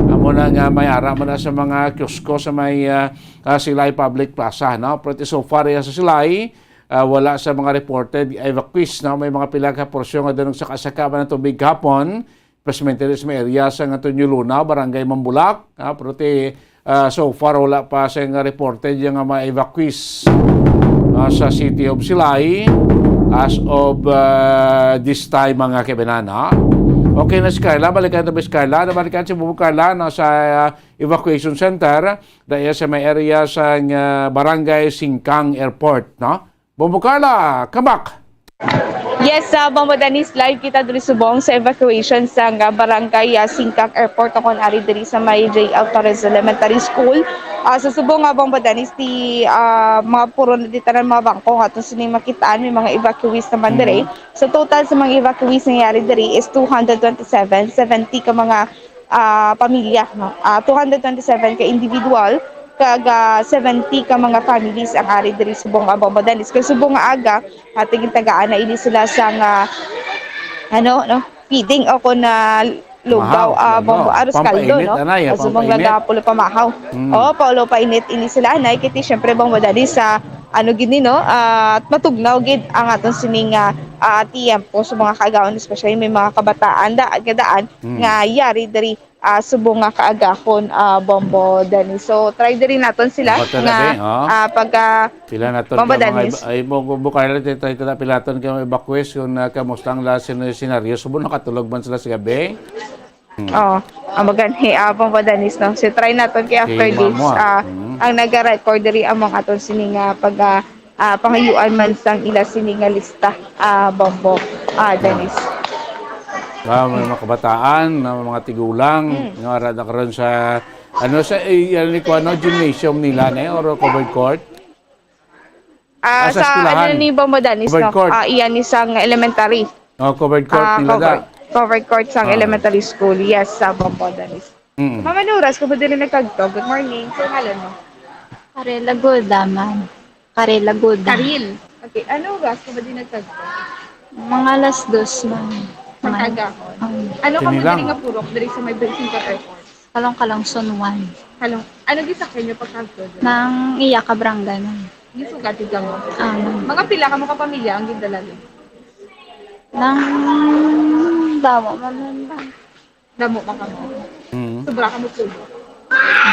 Amo na nga may ara man na sa mga kiosko sa may ah, ah, Silay Public Plaza, no? Pero so far, iya sa Silay, ah, wala sa mga reported evacuees, no? May mga pila ka porsyon nga dunong saka-saka man ang tubig kahapon, especially sa may area sa Antonio Luna, Barangay Mambulak, ah, pero ti Ah, so far, wala pa sing reported nga mga evacuees, ah, sa City of Silay as of, ah, this time, mga kababayan. Okay na si Carla. Balikan ta ba si Carla? Nabalikan si Bubu Carla, no, sa, ah, evacuation center. Dahil sa may area sa, ah, Barangay Singkang Airport, no? Bombo Carla, come back! Yes, sa Bombo Danis, live kita diri subong sa evacuation sa nga barangay, ah, Singkang Airport, o kon ari diri sa may J L Torres Elementary School. Ah, sa subong nga Bombo Danis, di, ah, mga puro na di tanan mga bangko nga aton sini makitaan, may mga evacuees naman diri. Mm. So, total sa mga evacuees nga yari diri is two hundred twenty-seven, seventy ka mga ah, pamilya, no? Ah, two hundred twenty-seven ka individual, kag, ah, seventy ka mga families ang ari diri subong nga Bombo Danis. Kag subong nga aga, ah, tingin tagaan na ini sila sa nga, ano, no? Feeding o kon, ah, lugaw, Mahaw, ah, lugaw. Bombo, arroz caldo, Pampainit, no? Anay, ah, Kag subong pampainit. Nagapulo pa mahaw. Mm. Oh, paulo painit ini sila, anay, kiti, syempre, Bombo Danis sa, ano gid ni, no? Ah, matugnaw gid ang aton sining, ah, ah, tiyempo sa mga kaagawan, especially may mga kabataan da, gadaan Mm. nga yari diri, ah, subong nga kaagahon, ah, Bombo Danis. So, try diri naton sila Dapat na nga, labi, oh. ah, pag, ah, Sila naton Bombo ka mga Danis. ib-, ay, mo, bu-, bukay lang, try, try, try, pilaton ka mga evacuees kung, ah, kamusta ang la-, sen-, senaryo. Subong nakatulog man sila sa gabi? Hmm. Oh, ang maganhi, ah, Bombo Danis, no? So, try naton kay after Sige, this, mamo, ah. ah, Hmm. ang naga-record diri among aton sini nga pag, ah, ah, pangayuan man sang ila sini nga lista, ah, Bombo, ah, Danis. Ah, may mga kabataan, na mga tigulang, Mm. nga ara na karon sa, ano, sa, eh, ano ni kuan, no, gymnasium nila, ne, or covered court? Ah, Ah, sa sa, eskwelahan. ano ni Bombo Danis, Covered no? court. Ah, iya ni sang elementary. Oh, covered court Ah, nila da. covered, covered court sang Ah. elementary school. Yes, sa Bombo Danis. Mm. Ma'am, ano oras ka ba diri nagkagto? Good morning. Sa ngalan mo? Karela Golda, ma'am. Karela Golda. Karil. Okay. Ano oras ka ba diri nagkagto? Mga alas dos, ma'am. Sa kaagahon. Um, Ano ka mo Sinilang. diri nga purok diri sa may Bensinto Airport? Kalong-kalong, San Juan. Kalong, ano gisakyan niyo pagkagto diri? Nang iya ka barangay, ma'am. Gisugati ka mo? Ah, ma'am. Mga pila ka mo ka pamilya ang gindala diri? Nang damo, ma'am, ma'am. Damo pa kamo. Mm. Sobra kamo pulo.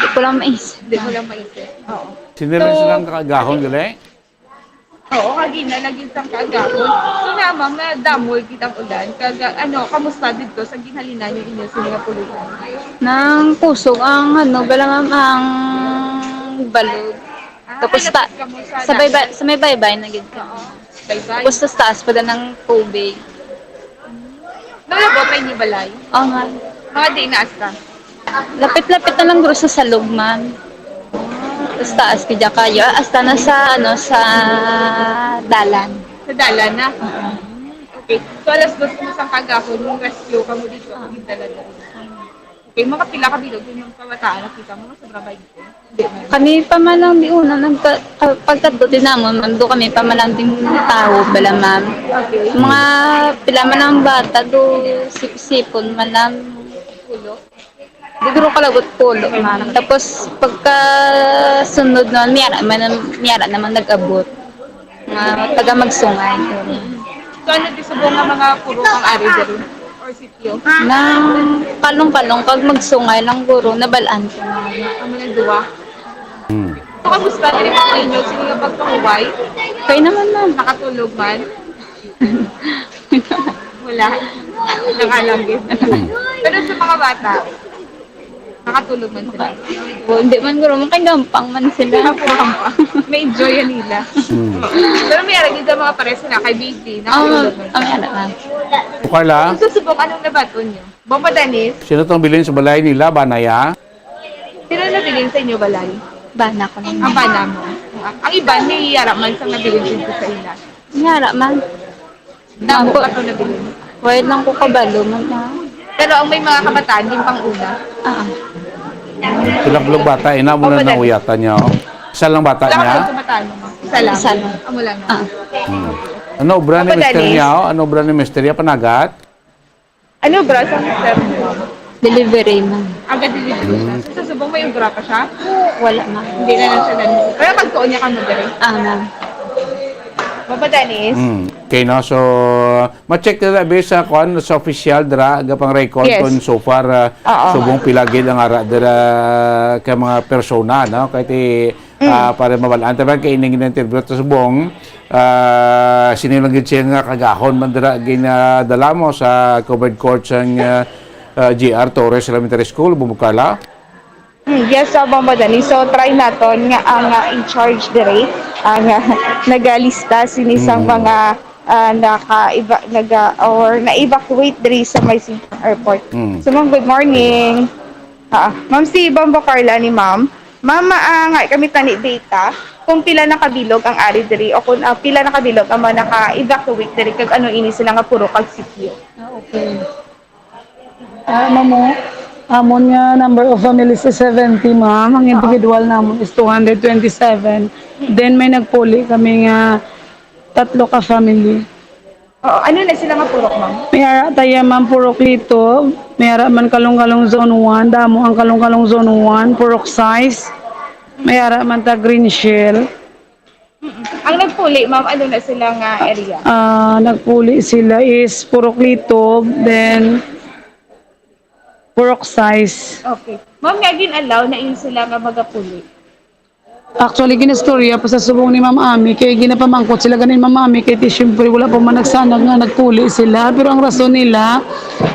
Di ko lang maisip. Di mo lang maisip. Oo. Sino rin So, silang kaagahon, gali? Oo, kagina, naging sang kaagahon. So, na, ma'am, na damol kitang ulan. Kag, ano, kamusta dito sa ginhalinan yung inyo sa mga puluyan? Nang kusog ang, ano, bala, ma'am, ang balod. Ah, Tapos kaya ta-, lapit kamo sa sa baybay, dagat? Sa may baybay na gid kami. Oo. Baybay. Tapos sa taas pa ng tubig. Nalabot pa inyo balay? Oo nga. Mga di na asta? Lapit-lapit na lang guro sa salog, ma'am. Tapos taas, pidya kayo. Asta na sa, ano, sa dalan. Sa dalan na? Oo. Okay. So, alas dos mo sang kagahon, yung rescue ka mo dito, ang gindala na rin. Okay, mga pila ka bilog yun yung kabataan, nakita mo, sobra ba yun? Hindi man. Kami pa man lang di una, nagka-, ka-, pagkadto din namon, ma'am, do kami pa man lang din tao, bala, ma'am. Okay. Mga pila man ang bata, do sip-sipon man lang. Pulo? Di guro kalabot pulo, ma'am. Tapos, pagka sunod naman, miyara man, miyara naman nag-abot. Nga taga Magsungay. So, ano, di subong nga mga puro kang ari diri? Or sityo? Nang kalong-kalong, kag Magsungay lang guro, nabalaan ko na. Ang mga duwa? Hmm. So, kamusta diri po sa inyo? Sige nga pagkahuway? Kayo naman, ma'am. Nakatulog man? Wala. Nakalamig. Pero sa mga bata, nakatulog man sila. Oh, hindi man guro, makagampang man sila. Makagampang. May enjoy yan nila. Hmm. Pero may aragid sa mga pares na kay baby, Oo, nakatulog man ang sila. Ano na. Carla? Kung sa subong, anong nabaton nyo? Bomba Danis? Sino tong bilin sa balay nila, Banaya? Sino nabilin sa inyo balay? Bana ko lang. Ang bana mo. Ang iban, may yara man sa nabilin dito sa ila. Yara man. Damo Ako, ka to nabilin. Wala lang ko kabalo man, ha? Pero ang may mga kabataan, yung pang-una. Ah. Pila bulog bata, ina mo Opo, na Daddy. Nauyatan niya, oh. Isa lang bata Wala niya? Ka kabataan mo, ma'am? Isa lang. Isa lang. Amo lang. Ah. Hmm. Ano obra ni Opo, Mister Daddy. Niya, oh? Ano obra ni Mister niya? Panagat? Ano obra sa mister mo? Delivery, ma'am. Aga delivery siya. Hmm. So, sa subong may obra pa siya? Wala, ma'am. Hindi na lang siya ganun. Pero pagtuon niya ka mo diri? Ah, ma'am. Papa Dennis? Hmm. Okay, no? So, Ah, ma-check na labi sa, kuan, sa official dira, ga pang record Yes. kung so far, ah, Oo. subong pila gid ang ara dira ka mga persona, no? Kay ti, Mm. ah, para mabalaan ta ba kay ining interview ta subong, ah, sino lang gid siya nga kagahon man dira ginadala mo sa covered court sang, ah, ah, G R Torres Elementary School, Bumukala? Hmm, yes, sa Mama Dani. So, try naton nga ang, ah, in charge diri, ang, ah, nagalista sini sang Mm. mga, ah, naka-eva-, naga-, or na-evacuate diri sa may Singkang Airport. Mm. So, ma'am, good morning. Ah, ma'am, si Bombo Carla ni ma'am. Ma'am, ah, nga kami tani data kung pila na kabilog ang ari diri o kung, ah, pila na kabilog ang mga naka-evacuate diri kag ano ini sila nga puro kag sitio. Ah, okay. Ah, mamo, amon nga number of families is seventy, ma'am. Ang Oo. individual namon is two hundred twenty-seven. Then may nagpuli kami nga tatlo ka family. Oo, ano na sila nga purok, ma'am? May ara taya, ma'am, purok Lito. May ara man Kalong-Kalong Zone one. Damo ang Kalong-Kalong Zone one, purok size. May ara man ta Green Shell. Mm-mm. Ang nagpuli, ma'am, ano na sila nga area? Ah, nagpuli sila is purok Lito, then purok size. Okay. Ma'am, nga gin-allow na yun sila nga magapuli? Actually, ginastorya pa sa subong ni Ma'am Ami, kay ginapamangkot sila ganin Ma'am Ami, kay ti, syempre, wala pa man nagsanag nga nagpuli sila. Pero ang rason nila,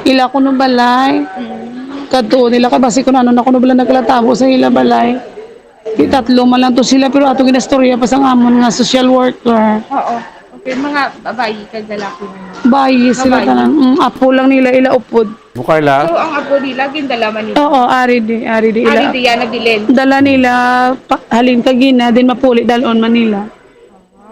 ila kuno balay. Mm. Kadtuon nila, kay basi kung ano na kuno bala naglatabo sa ila balay. Di tatlo man lang to sila, pero ato ginastorya pa sang amon nga social worker. Oo. Okay, mga babayi kag lalaki naman. Bayi sila Babayi. tanan. Mm, apo lang nila, ila upod. Mo, Carla? So, ang apo nila, gindala man nila? Oo, ari di, ari di ila. Ari di, yan, nabilin. Dala nila, pa, halin kagina, din mapuli, dalon man nila.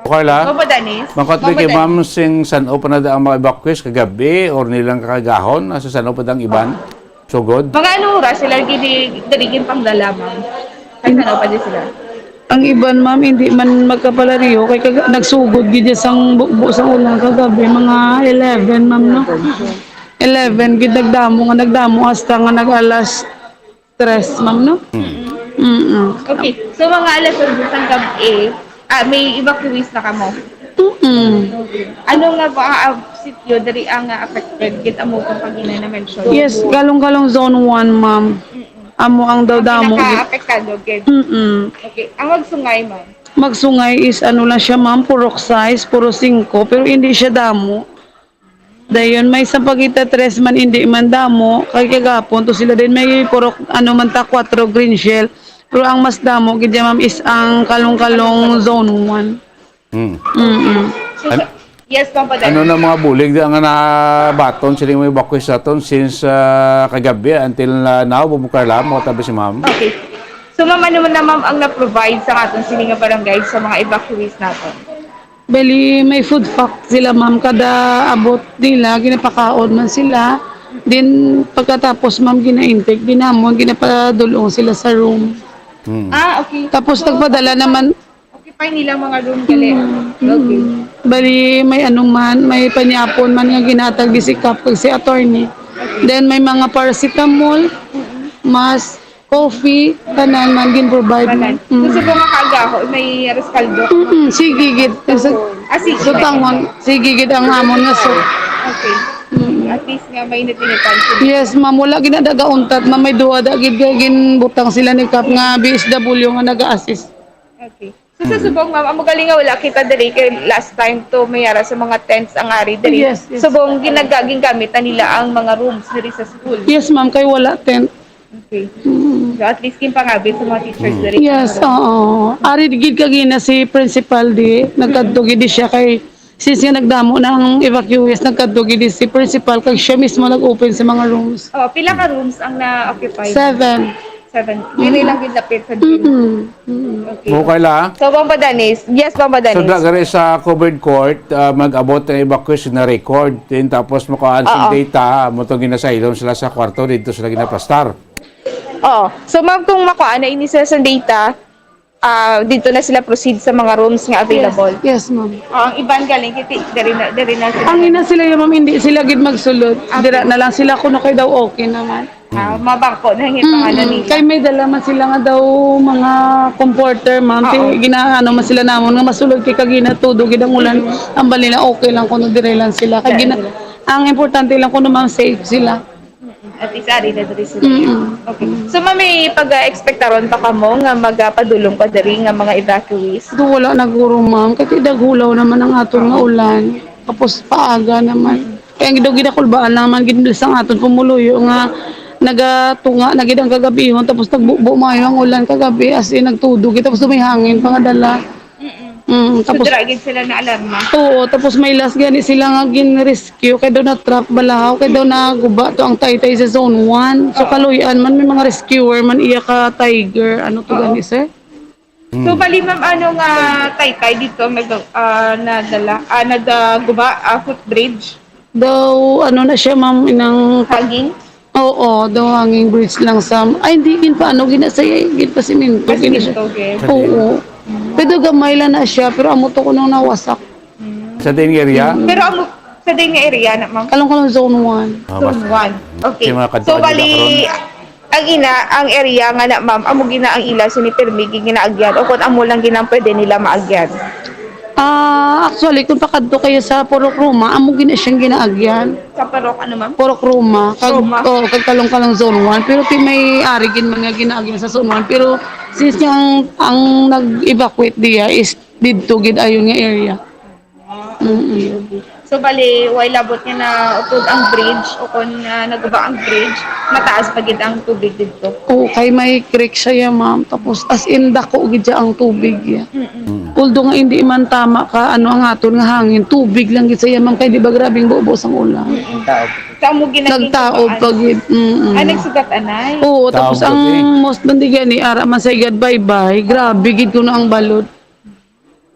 Mo, Carla? Mama Danis? Mangkot Mama kay Danis. Ma'am sing san-o pa na ang mga evacuees kagabi or nilang kakagahon? Asa san-o pa ang iban? Sugod? Mga anong oras sila gini, dali gin pangdala, ma'am? Ay, ano pa din sila? Ang iban, ma'am, hindi man magkapalario kay kag-, nagsugod gid siya sang bukbo sa ulan kagabi, mga eleven, ma'am, no? Eleven gid nagdamo nga nagdamo hasta nga nag-alas tres, ma'am, no? Mm. Mm-mm. Okay, so mga alas dos sang gabi, ah, may evacuees na kamo? Mm-mm. Ano nga ba, ah, sitio diri ang, ah, affected gid amo kung pag ina na mention? Yes, Kalong-Kalong Zone one, ma'am. Mm-mm. Amo ang daw Ang damo gid. pinaka-apektado gid. Mm-mm. Okay, ang Magsungay, ma'am? Magsungay is ano lang siya, ma'am, purok sais, puro singko, pero hindi siya damo. Dayon, may Sampaguita tres man, hindi man damo, kay kagapon to sila din, may purok, ano man ta, kuwatro Green Shell. Pero ang mas damo gid dyan, ma'am, is ang Kalong-Kalong Zone one. Hmm. Mm-mm. So, An-, sa, yes, Papa Dan. Ano na mga bulig di ang nabaton sila may evacuees naton since, ah, kagabi until, ah, now, Bumukar lang, makatabi si ma'am. Okay. So, ma'am, ano man na, ma'am, ang na-provide sa aton sini nga barangay sa mga evacuees naton? Bali, may food pack sila, ma'am. Kada abot nila, ginapakaon man sila. Then, pagkatapos, ma'am, gina-intake din namon, ginapadulong sila sa room. Hmm. Ah, okay. Tapos, So, nagpadala naman. Occupy nila mga room gali. Mm, Okay. mm. Bali, may ano man, may panyapon man nga ginatag di si Kap kag si attorney. Okay. Then, may mga paracetamol, Mm-mm. mas coffee, tanan man gin-provide Tanan. man. Mm. Gusto ko nga kaagaho, may Rescaldo. Mm-mm, sige gid. Sa, Ah, sige. sa tangon, sige gid ang amon nga soup. Okay. Mm. At least nga may init-initan sila. Yes, ma'am. Wala ginadaga untat, ma'am. May duha da gid kay ginbutang sila ni Kap nga B S W nga nag-a-assist. Okay. So, sa Mm. subong, ma'am, amo gali nga wala kita diri kay last time to may ara sa mga tents ang ari diri. Yes, yes. Subong ginagaging gamit na nila ang mga rooms diri sa school. Yes, ma'am, kay wala tent. Okay. Mm. So, at least ginpangabit sa mga teachers Mm. diri. Yes, oo. Ari gid kagina si principal di, nagkadto gid di siya kay since nga nagdamo na ang evacuees, nagkadto gid di si principal kag siya mismo nag-open sa mga rooms. Oh, pila ka rooms ang na-occupy? Seven. Seven. Diri lang gid lapit sa gym. Mm-mm. Mm-mm. Okay. Okay la? So, Bamba Danis. Yes, Bamba Danis. So, da-, gari sa covered court, ah, mag-abot ang evacuees na record. Then, tapos makuhaan sa Oo. data, mo itong ginasylum sila sa kwarto, dito sila ginaplastar. Oo. So, ma'am, kung makuhaan na ini sila sa data, ah, dito na sila proceed sa mga rooms nga available. Yes, yes, ma'am. Ah, ang iban galing kiti, diri na, diri na sila. Ang ina sila, ma'am, hindi sila gid magsulod. Okay. Dira na lang sila kuno kay daw okay naman. Ah, mabangko na ang pangalan nila. Kay may dala man sila nga daw mga comforter, ma'am. Oo. Ti-, ginaano man sila namon nga masulod kay kagina tudo gid ang ulan. Mm. Ang bali na okay lang kuno dire lang sila. Kay gina-, ang importante lang kuno, ma'am, safe sila. At least ari na diri sila. Mm-mm. Okay. So, ma'am, may pag-expectaron pa kamo nga magapadulong pa diri nga mga evacuees? Do, wala na guro, ma'am. Kay daghulaw naman ang aton nga ulan. Tapos paaga naman. Kaya ang daw ginakulbaan naman gid sang aton pumuluyo nga nagatunga na gid ang kagabihon, tapos nagbubo maayo ang ulan kagabi, as in, nagtudo gid, tapos may hangin pa nga dala. Mm-mm. Mm, so, tapos dira gid sila na alarma? Oo, tapos may last gani sila nga gin-rescue, kay daw na-trap balahaw, kay daw naguba to ang taytay sa zone one. So, oo, kaluy-an man, may mga rescuer man, iya ka Tiger, ano to gani, sir? So, mm, bali, ma'am, ano nga taytay dito ang nag-, ah, nadala, ah, nag-, ah, guba, ah, footbridge? Daw, ano na siya, ma'am, inang... Hangin? Oo, daw hanging bridge lang sa, ay, hindi, gin pa, ano, gina-, sa, gin pa simento, gina siya. Simento, okay. Oo. Pero gamay lang na siya, pero amo to ko nung nawasak. Sa diin nga area? Mm. Pero amo, sa diin nga area na, ma'am? Kalong-kalong zone one. Ah, zone one. Okay. Kay mga kadto, so, bali, ang ina, ang area nga na, ma'am, amo gina ang ila sini pirmi ginaagyan o kung amo lang gina ang pwede nila maagyan? Ah, actually, kung pakadto kayo sa Purok Roma, amo gina siyang ginaagyan. Sa Purok, ano, ma'am? Purok Roma. Kag, Roma. Oh, kag Kalong-Kalong Zone one. Pero ti may ari gid man nga ginaagyan sa Zone one. Pero since nga ang, ang nag-evacuate diya is didto gid ayon nga area. Ah, okay, okay. So, bali, way labot nga nautod ang bridge o kon, ah, naguba ang bridge, mataas pa gid ang tubig didto? Oo, kay may creek siya, ya, ma'am. Tapos, as in, dako gid siya ang tubig, ya. Mm-mm. Mm. Although nga hindi man tama ka, ano, ang aton nga hangin, tubig lang gid siya, ma'am, kay di ba grabing bubo sang ulan? Mm-mm. Taob. Sa amo gid ang... Nagtaob pa gid. Mm-mm. Ah, nagsugat anay? Oo, tapos ang most man di gani, ara man sa igad baybay, grabe gid kuno ang balod.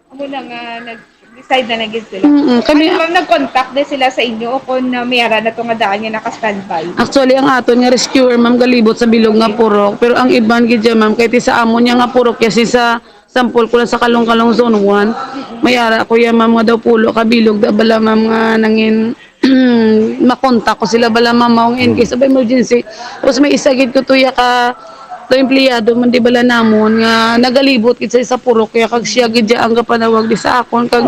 Amo na nga, nag-decide na lang gid sila. Mm-mm. Kami, ano, ma'am, nag-contact na sila sa inyo o kung, ah, may ara na to nga daan nga naka-standby? Actually, ang aton nga rescuer, ma'am, galibot sa bilog nga purok. Pero ang iban gid dyan, ma'am, kahit sa amo niya nga purok, kasi sa sample ko lang sa Kalong-Kalong Zone one, may ara ko yan, ma'am, nga daw pulo ka bilog, da bala, ma'am, nga nangin makontak ko sila bala, ma'am, maong in case of emergency. Tapos may isa gid ko tuya ka, to empleyado man di bala namon nga nagalibot gid sa isa purok, kaya kag siya gid ya ang gapanawag di sa akon, kag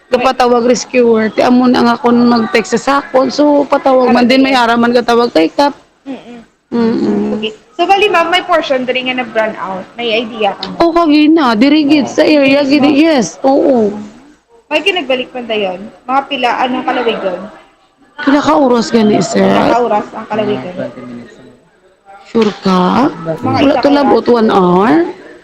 gapatawag rescuer. Ti amo na nga kon mag-text sa akon, so patawag man din, may ara man gatawag kay Kap. Mm-mm. Mm-mm. Okay. So, bali, ma'am, may portion diri nga na-brown out. May idea ka mo? O, kagina, diri gid sa area gid, yes. Oo. May ginagbalik man dayon? Mga pila, anong kalawigon? Pila ka oras gani, sir? Pila ka oras ang kalawigon? Sure ka? Mga isa ka oras. Wala to labot one hour?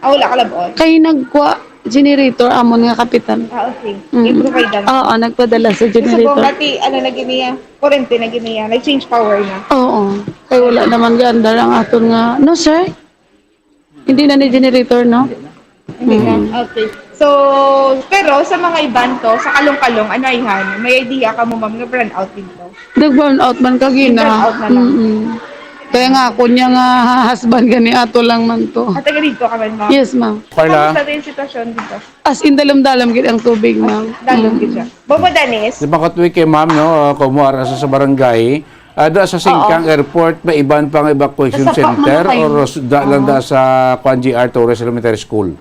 Ah, wala ka labot? Kay nagkuha generator amon nga kapitan. Ah, okay. Mm. I-provide lang. Oo, nagpadala sa generator. Gusto ko, pati, ano na gini, ah, kurente na gini, ah, nag-change power na. Oo. Kay wala naman gaandar ang aton nga, no, sir? Hindi na ni generator, no? Hindi na. Mm. Okay. So, pero sa mga iban to, sa Kalong-Kalong, anayhan, may idea ka mo, ma'am, nga brownout dito? Nag-brownout man kagina. Brownout na lang. Mm-mm. Kaya nga, ako niya nga husband gani, ato lang man to. Ah, taga dito ka man, ma'am? Yes, ma'am. Carla? Kamusta din yung sitwasyon dito? As in, dalam-dalam gid ang tubig, ma'am. Dalam gid siya. Mm. Bobo Dennis? Di ba, katwi kay ma'am, no? Ah, kung mo ara sa, sa barangay, ah, da sa Singkang Airport, may iban pang evacuation center or s-, da lang da sa Kwan G R Torres Elementary School?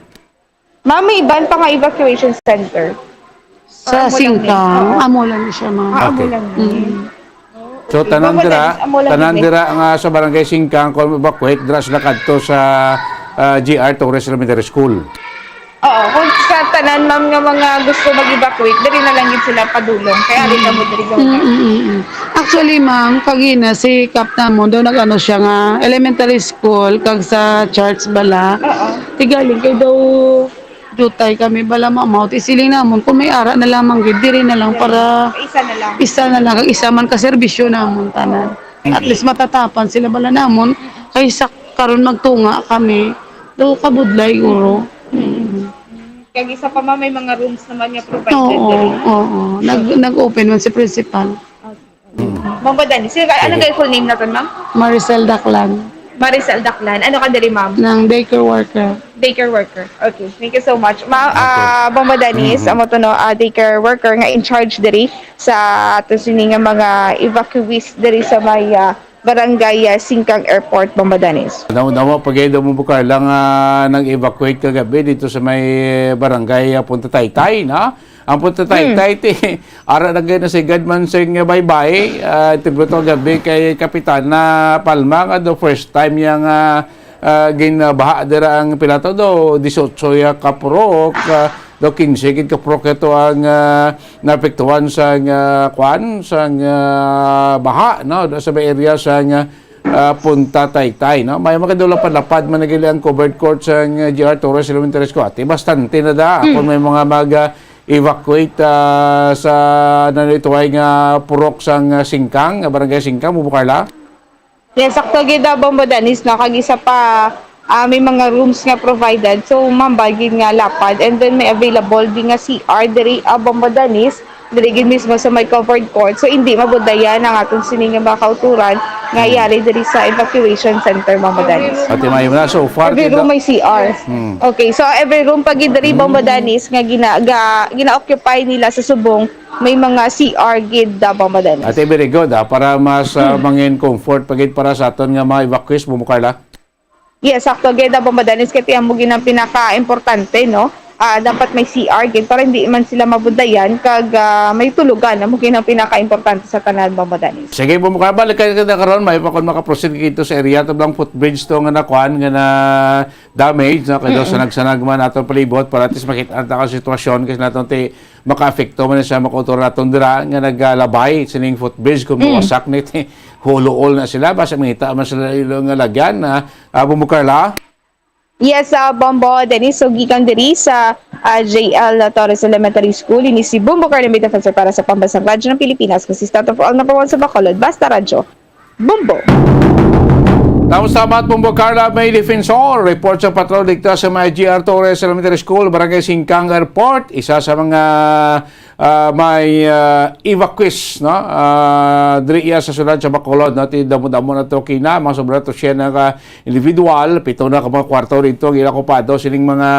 Ma'am, may iban pa nga evacuation center. Sa Singkang, amo lang ni siya, ma'am. Ah, amo lang ni. Mm. So, tanan dira, tanan dira nga sa Barangay Singkang, kung evacuate, dira sila kadto sa, ah, G R Torres Elementary School. Oo, kung sa tanan, ma'am, nga mga gusto mag-evacuate, diri na lang gid sila padulong. Kaya ari kamo diri gawin. Mm, mm, mm, mm. Actually, ma'am, kagina si Kap namon daw nag-ano siya nga elementary school kag sa church bala. Oo. Tigaling kay daw dutay kami bala, ma'am. Mao ti siling namon kung may ara na lamang gid diri na lang para isa na lang. Isa na lang, kag isa man ka serbisyo namon tanan. At least matatapan sila bala namon kaysa karon magtunga kami. Daw kabudlay, guro. Mm. Kag isa pa, ma'am, may mga rooms naman nga provided diri. Oo, oo. Nag-, nag-open man si principal. Okay. Ma'am, ba, Dani? Sige, ano kay full name naton, ma'am? Maricel Daklan. Maricel Daklan. Ano ka diri, ma'am? Ng daycare worker. Daycare worker. Okay, thank you so much. Ma, Okay. ah, Bombo Dennis, Mhm. amo to, no, ah, daycare worker nga in charge diri sa ato sini nga mga evacuees diri sa may, ah, barangay, ah, Singkang Airport, Bombo Dennis. Nawa, nawa pa gid mo bukar lang, ah, nag-evacuate kagabi dito sa may barangay, ah, Punta Taytay, na? Ang Punta Taytay, ti, ara na gid na si Gadman sing baybay, ah, tibro to gabi kay Kapitana Palma nga the first time yang, ah, ah, ginbaha dira ang pila to do, dieciocho ya ka purok, ah, do quince gid ka purok ito ang, ah, naapektuhan sang, ah, kwan, sang, ah, baha, no? Do sa may area sang, ah, ah, Punta Taytay, no? May makadulapad-lapad man nagili ang covered court sang, ah, G R Torres Elementary School. Ati, bastante na da. Mm. Kung may mga mag, ah, evacuate, ah, sa nanituway nga purok sang, ah, Singkang, ah, Barangay Singkang, Bubu Carla? Yes, sakto gid, ah, Bombo Dennis, no? Kag isa pa, ah, may mga rooms nga provided. So, mambal gid nga lapad. And then, may available din nga C R diri, ah, Bombo Dennis. Diri gid mismo sa may covered court. So, hindi mabudayan ang aton sini nga mga kauturan nga Mm. yari diri sa evacuation center, Bombo Dennis. Ati, mayo na, so far, Every kita room may C R. Mm. Okay, so every room pa gid diri, Bombo Mm. Dennis, nga gina-, ga-, gina-occupy nila sa subong, may mga C R gid, ah, Bombo Dennis. Ate, very good, ah, para mas, ah, Mm. mangin comfort pa gid para sa aton nga mga evacuees, Bombo Carla. Yes, sakto gid, ah, Bombo Dennis, kay ti amo gid ang pinaka-importante, no? Ah, dapat may C R gid para hindi man sila mabudayan kag, ah, may tulugan, amo gid ang pinaka-importante sa tanan, Bombo Dennis. Sige, Bombo Carla, balik ka na karon, may pa kon makaproceed dito sa area, tablang footbridge to nga nakuan, nga na damage, no? Kay daw Mm-mm. sanag-sanag man ato palibot, para at least makita ta ang sitwasyon, kasi naton ti makaapekto man sa mga kultura naton dira nga nagalabay sining footbridge kung Mm. mawasak ni ti huluol na sila, basta mangita man sila ilo nga lagyan na, ah, Bombo Carla. Yes, ah, Bombo Dennis, so gikan diri sa, ah, J L Torres Elementary School, ini si Bombo Carla May Defensor para sa Pambansang Radyo ng Pilipinas, consistent of all number one sa Bacolod, Basta Radyo. Bombo. Tapos salamat, Bombo Carla May Defensor. Report sa patrol dito sa may G R Torres Elementary School, Barangay Singkang Airport. Isa sa mga, ah, may, ah, evacuees, no? Ah, diri iya sa siyudad sa Bacolod, no? Ti damo-damo na to kina, mga sobra to siya na ka individual, pito na ka mga kwarto dito ang ila okupado sining mga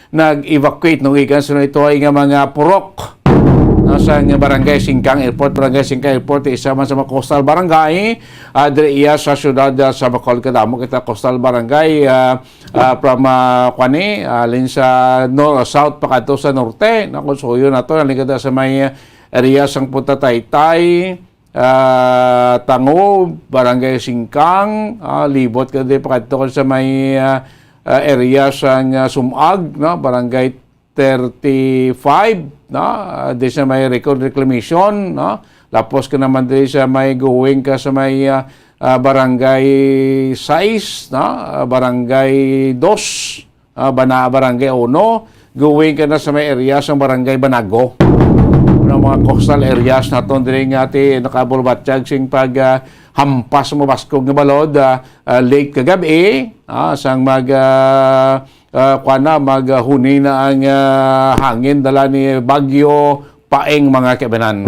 nag-evacuate, no, gikan sa ito ay nga mga purok, no, sa nga barangay Singkang Airport, barangay Singkang Airport, isa man sa mga coastal barangay, ah, diri iya sa siyudad, ah, sa Bacolod. Kadamo kita coastal barangay, ah, ah, from, ah, kuan ni, ah, alin sa nor-, south pa kadto sa norte, no, kung suyo na to, nalingkod sa may area sang Punta Taytay, ah, Tangob, Barangay Singkang, ah, libot ka di pa kadto sa may, ah, ah, area sang, ah, Sumag, no? Barangay thirty-five, no? Ah, di sa may record reclamation, no? Lapos ka naman di sa may going ka sa may, ah, ah, Barangay sais, no? Ah, Barangay dos, ah, Bana-, Barangay Uno, going ka na sa may area sa Barangay Banago. Ang mga coastal areas naton diri nga ti nakabulbatyag sing pag, ah, hampas sa mabaskog nga balod, ah, ah, late kagabi, ah, sang mag, ah, ah, kuwan na, mag, ah, huni na ang, ah, hangin dala ni Bagyo Paeng, mga kaibanan.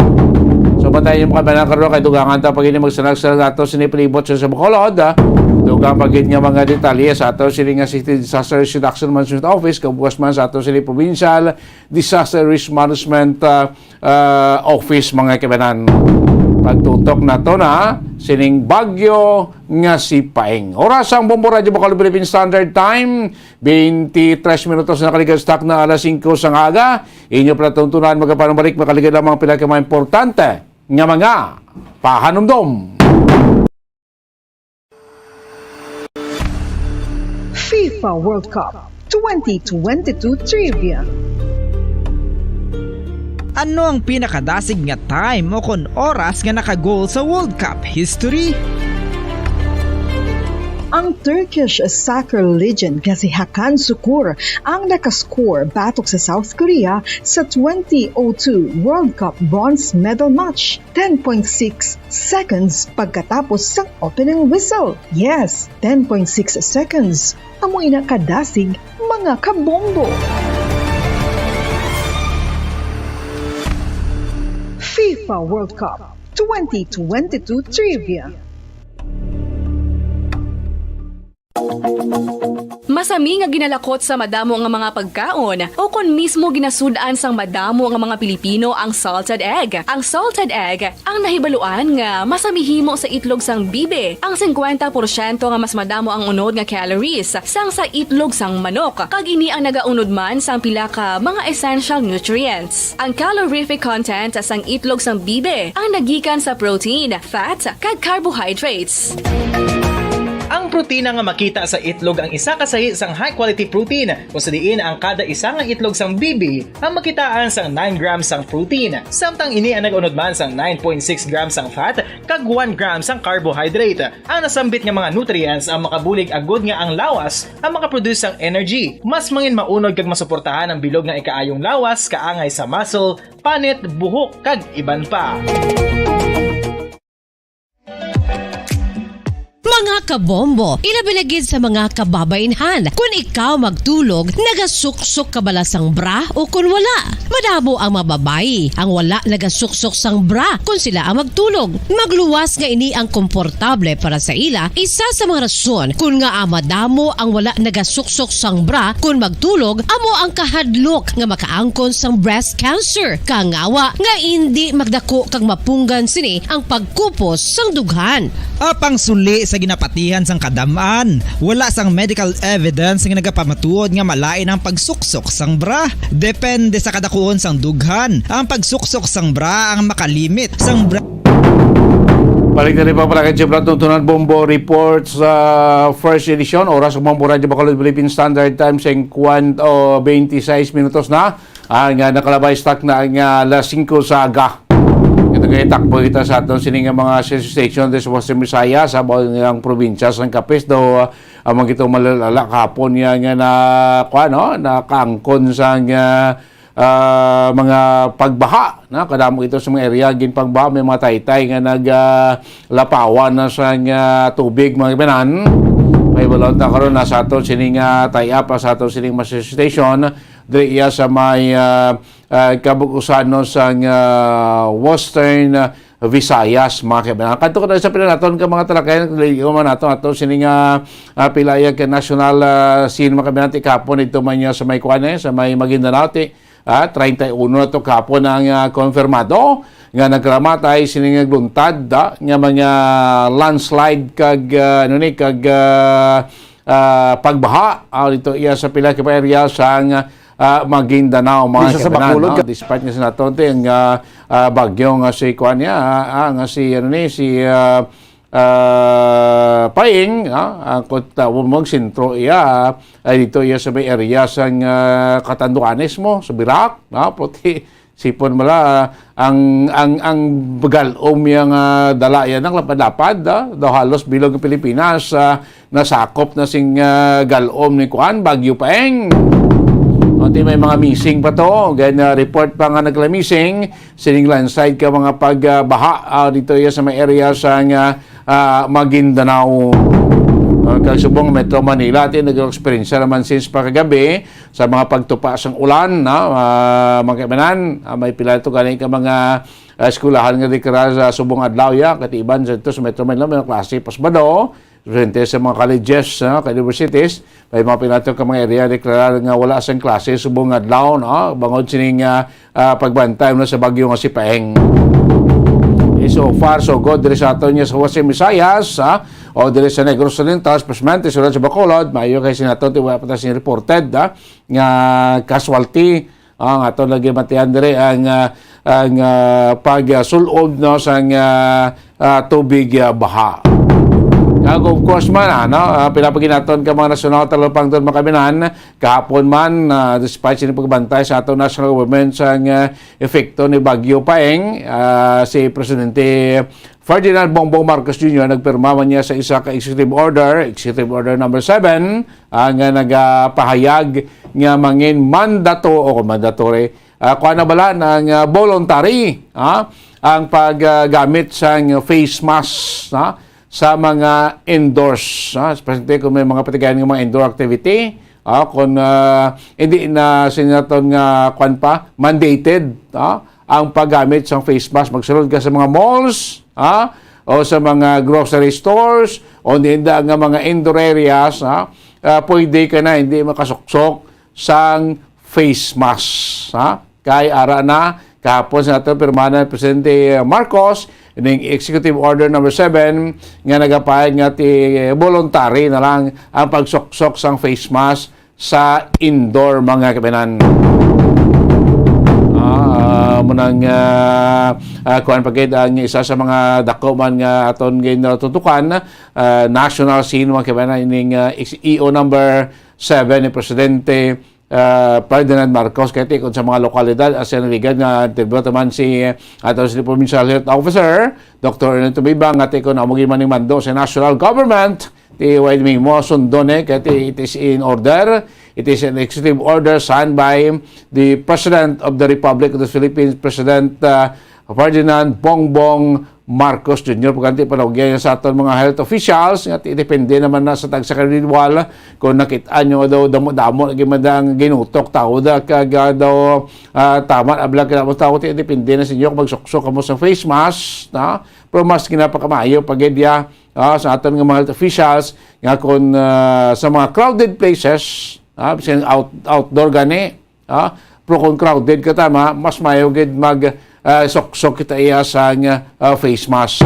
So, bantayan niyo, mga kaibanan, karon kay dugangan ta pa gid magsanag-sanag ato sini palibot sa, sa Bacolod, ah. Dugang pa gid nga mga detalye sa ato sini nga City Disaster Risk Reduction Management Office, kabuas man sa ato sini Provincial Disaster Risk Management, ah, ah, Office, mga kaibanan. Pagtutok nato na sining bagyo nga si Paeng. Oras ang Bombo Radyo Bacolod Philippine Standard Time, twenty-three minutos na kaligad sa takna alas singko sang aga. Inyo pala tuntunan, magapanumalik, makaligad lamang pila ka mga importante nga mga pahanumdom. FIFA World Cup twenty twenty-two Trivia. Ano ang pinakadasig nga time o kon oras nga naka-goal sa World Cup history? Ang Turkish soccer legend nga si Hakan Sukur ang nakascore batok sa South Korea sa twenty oh two World Cup bronze medal match, ten point six seconds pagkatapos sang opening whistle. Yes, ten point six seconds. Amo ina kadasig, mga kabombo. FIFA World Cup twenty twenty-two Trivia. Masami nga ginalakot sa madamo nga mga pagkaon, o kon mismo ginasud-an sang madamo nga mga Pilipino ang salted egg. Ang salted egg ang nahibaluan nga masami himo sa itlog sang bibi. Ang singkwenta porsyento nga mas madamo ang unod nga calories sang sa itlog sang manok, kag ini ang nagaunod man sang pila ka mga essential nutrients. Ang calorific content sang itlog sang bibi ang nagikan sa protein, fat, kag carbohydrates. Ang protina nga makita sa itlog ang isa ka sahi sang high-quality protein, kung sa diin ang kada isa nga itlog sang bibi ang makitaan sang nine grams sang protein, samtang ini ang nag-unod man sang nine point six grams sang fat kag one gram sang carbohydrate. Ang nasambit nga mga nutrients ang makabulig agud nga ang lawas ang makaproduce sang energy. Mas mangin maunod kag masuportahan ang bilog nga ikaayong lawas kaangay sa muscle, panit, buhok, kag iban pa. Mga kabombo, ilabi na gid sa mga kababainhan, kun ikaw magtulog, nagasuksok ka bala sang bra o kun wala? Madamo ang mga babayi ang wala nagasuksok sang bra kun sila ang magtulog. Magluwas nga ini ang komportable para sa ila, isa sa mga rason kun ngaa madamo ang wala nagasuksok sang bra kun magtulog amo ang kahadlok nga makaangkon sang breast cancer. Kangawa nga indi magdako kag mapunggan sini ang pagkupos sang dughan. Apang suli sa ginapatihan sang kadam-an, wala sang medical evidence nga nagapamatuod nga malain ang pagsuksok sang bra. Depende sa kadakuon sang dughan, ang pagsuksok sang bra ang makalimit sang bra. Balik na rin pa pala kay Jebra Tuntunan Bombo Report sa first edition. Oras ng Bombo Radyo Bacolod Philippine Standard Time, singkwenta o twenty-six minutos na. Ang ah, nakalabay stock na ang ah, alas singko sa aga. Ito kay takbo kita sa aton sini nga mga sensation station sa Western Visayas, sa bawat nilang probinsya sa Capiz, do ah, ang mga ito malalala kahapon nga nga na kuan, no, nakaangkon sa nga ah, mga pagbaha, no? Kadamo ito sa mga area ginpangbaha, may mga taytay nga nag ah, lapawan na sa nga tubig, mga kababayan. May balon ta karon na sa aton sining ah, tie-up, ah, sa aton sining mga station diri iya sa may ah, ah, kabug-usan, no, sa nga Western ah, Visayas, mga kababayan. Kadto ka na sa pinanaton ka mga talakayan, kaligo man nato ato sining ah, ah, pila iya ka national ah, scene, mga kababayan, ti kahapon dito man niya sa may kuan, eh, sa may Maguindanao, ti ah, treinta y uno na to kahapon ang ah, konfirmado nga nagkalamatay sini nga nagluntad, ah, nga mga landslide kag ah, ano ni kag ah, ah, pagbaha, ah, dito iya sa pila ka area sa ah, Maguindanao, mga Di siya sa kababayan, Bacolod no? ka- Despite nga sa naton, ti, ang ah, ah, bagyo nga si kuan niya, ah, ah, nga si ano ni si ah, ah, Paeng, ah, ang kota mo magsentro iya, ah, ay dito iya sa may area sang ah, Catanduanes mo, sa Virac, no? Pati sipon mala ah, ang ang ang galom iya nga dala iya nang lapad-lapad, ah, daw halos bilog ang Pilipinas ah, nasakop na sing ah, galom ni kuan, Bagyo Paeng. Pati may mga missing pa to, gan ah, report pa nga nagla-missing sining landslide ka mga pagbaha ah, dito iya sa may area sa nga ah, Maguindanao. Ah, kag subong Metro Manila, ti nag-eksperyensya naman since pa kagabi sa mga pagtupa sang ulan, no? Ah, mga kaibanan, ah, may pila to gani ka mga ah, eskwelahan nga deklara sa subong adlaw ya, katiban sa ito sa Metro Manila, may mga klase pasbado, presente sa mga colleges, no, ka universities, may mga pila to ka mga area deklara nga wala sang klase subong adlaw, no, bangod sining ah, ah, pagbantay, no, sa bagyo nga si Paeng. Eh, so far, so good diri sa aton niya sa Western Visayas, ha? O diri sa Negros Oriental, especialmente sa sa Bacolod, maayo kay sinaton, ti wala pa ta sing reported, ha, nga casualty. Ang aton lagi matian diri ang ah, ang ah, pagsul-ob, no, sang ah, ah, tubig ah, baha. Kag of course man, ano, ah, pinapaginaton ka mga nasyonal talapangton, mga kaibanan, kahapon man, ah, despite sini pagbantay sa aton national government sa ah, epekto ni Bagyo Paeng, ah, si Presidente Ferdinand Bongbong Marcos Junior nagpirma man niya sa isa ka executive order, Executive Order number seven, ah, nga nagapahayag nga mangin mandato o mandatory, ah, kuha na bala ng ah, voluntary, ah, ang paggamit sa face mask, ah, sa mga indoors, ah, especially kung may mga patigayan ng mga indoor activity, ah, kung ah, hindi na sinaton nga kwan pa mandated, ah, ang paggamit sa face mask. Magsulod ka sa mga malls, ha? o sa mga grocery stores o ninda nga mga indoor areas, ha, ah, pwede ka na hindi makasuksok sang face mask, ha? Kay ara na, kahapon sa nato pirmahan ni Presidente Marcos ning Executive Order number seven nga nagapahayag nga ti voluntary na lang ang pagsuksok sang face mask sa indoor, mga kabanan. Ah, ah, mo nang, ah, ah, kuwan pa gid ang isa sa mga dako man nga aton ginatutukan, ah, national scene, mga kabanan, ining, ah, E O number seven ni Presidente, ah, Ferdinand Marcos, kay tikon sa mga lokalidad, as in ligad nga interview naman si, ah, aton si Provincial Health Officer, Doctor Ernesto Bibang, nga tikon amo gid man ning mando sa national government, ti way mismo sundon, eh, kay ti, it is in order. It is an executive order signed by the President of the Republic of the Philippines, President, uh, Ferdinand Bongbong Marcos Junior Pagkanti panugyan sa aton mga health officials nga ti, depende naman na sa tagsa ka individual kung nakit-an nyo daw damo-damo lagi man ang ginutok tao da kag, ah, daw, ah, tama na bala kinamos tao ti, depende na sa inyo kung magsuksok kamo sa face mask, na, pero mas ginapakamayo pag ah, sa aton nga mga health officials nga kung, ah, sa mga crowded places, ah, bisan out-, outdoor gani, ah, pero kung crowded ka tama, mas mayo gid mag, ah, suksok kita iya sa nga, ah, face mask.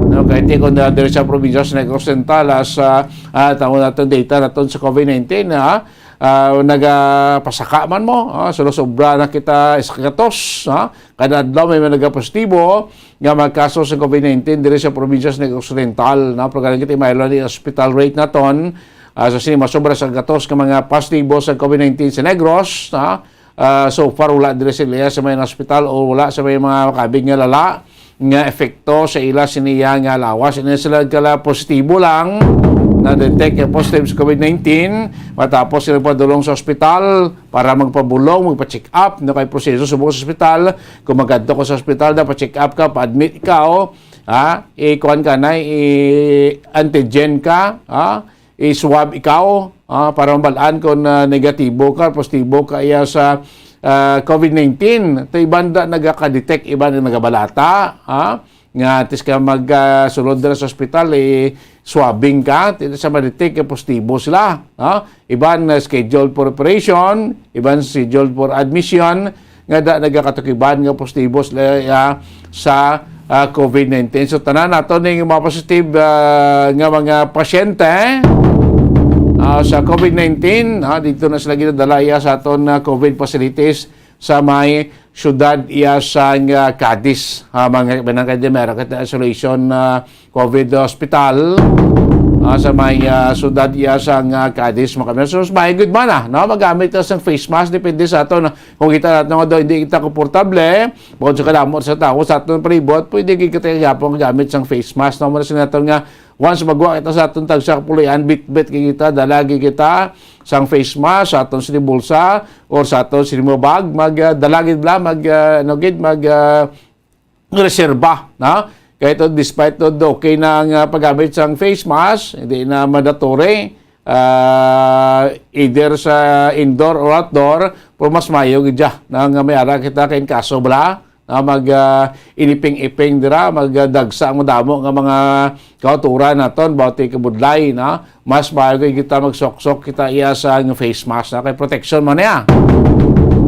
No, kay ti kung, ah, diri sa probinsya sa Negros Oriental, ah, sa, ah, tawon naton data naton sa COVID nineteen, ah, ah, nagapasaka man mo, ah, sobra na kita sa gatos, ah, kada adlaw may mga nagapositibo nga mga kaso sa COVID nineteen diri sa probinsya sa Negros Oriental, no? Pero galing kita, mayroon ni hospital rate naton. Ah, sa sini, masobra sa gatos ka mga positibo sa COVID nineteen sa Negros, no? Ah, so far, wala diri sila sa may hospital o wala sa may mga makabig nga lala nga epekto sa ila siniya nga lawas. Ini sila kala positibo lang na detect nga positive sa COVID nineteen, matapos sila padulong sa ospital para magpabulong, magpa-check up, no, kay proseso subong sa ospital. Kung magadto ka sa ospital, dapat check up ka, pa-admit ikaw, ha? Ikuan ka na, i-antigen ka, ha? I-swab ikaw, ha? Para mabalaan kung, ah, negatibo ka, positibo ka iya sa, ah, COVID nineteen. Tay iban da nagaka-detect, iban ang nagabalata, ha? Nga tis ka mag, ah, sulod dira sa ospital, eh, swabbing ka, ti sa ma-detect nga positibo sila, ha? Iban na scheduled for operation, iban scheduled for admission, nga da nagakatukiban nga positibo sila, ah, sa, ah, COVID nineteen. So, tanan nato ning mga positive, ah, nga mga pasyente, ah, sa COVID nineteen, ah, dito na sila ginadala iya sa aton, ah, COVID facilities sa may syudad iya sang, ah, Cadiz. Ah, mga, mga kay di meron kita isolation, ah, COVID hospital, ah, sa may, ah, syudad iya sang, ah, Cadiz, mga kaibigan. So, mas maayog man, ah, no? Magamit ta sang face mask, depende sa aton, ah, kung kita nato nga daw hindi kita komportable, bukod sa kadamo sa tao sa aton palibot, pwede gid kita gihapon gamit sang face mask, no? Muna sa naton nga, once magwa kita sa aton tagsa ka puloy-an, bitbit gid kita, dala gid kita sang face mask sa aton sini bulsa or sa aton sini mo bag, mag, ah, dala gid bala, mag, ah, ano gid, mag, ah, reserba, na? Kaya ito, despite to, okay na ang, ah, paggamit sang face mask, hindi na mandatory, ah, either sa indoor or outdoor, pero mas mayo gid siya na nga may ara kita kay kaso bala, na mag, ah, iniping-iping dira, mag, ah, dagsa ang damo nga mga kauturan naton about ti kabudlay, na? Mas maayo gid kita magsuksok kita iya sa nga face mask, na, kay protection man niya.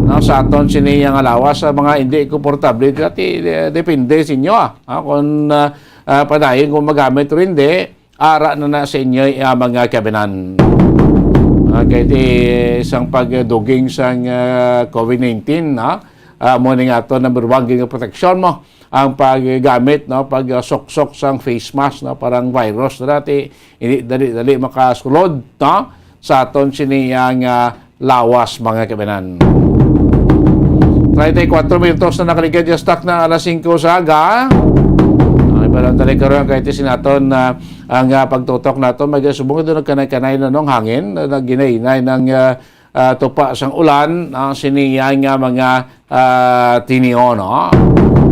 Na, sa aton sini nga lawas sa mga hindi komportable, dati, de-, depende sa inyo, ah. Ah, kung, ah, ah, padayon kung magamit o hindi, ara na na sa inyo, ah, mga kabinan. Ah, kay ti isang pagduging sang, ah, COVID nineteen, na, ah, mo ning ato number one gid nga proteksyon mo ang paggamit, no, pag, ah, suksok sang face mask, no, parang virus na dati, hindi dali-dali makasulod, no, sa aton sini ang, ah, lawas, mga kabanan. Treinta y cuatro minutos na nakaligad yung stock na alas singko sa aga. Ay, pero ang dali karon kay ti sinaton na ang, ah, pagtutok nato, may subong ito nagkanay-kanay na nung hangin, na naginainay ng, ah, ah, tupa sang ulan, ang sini yan nga mga, ah, tinion, no?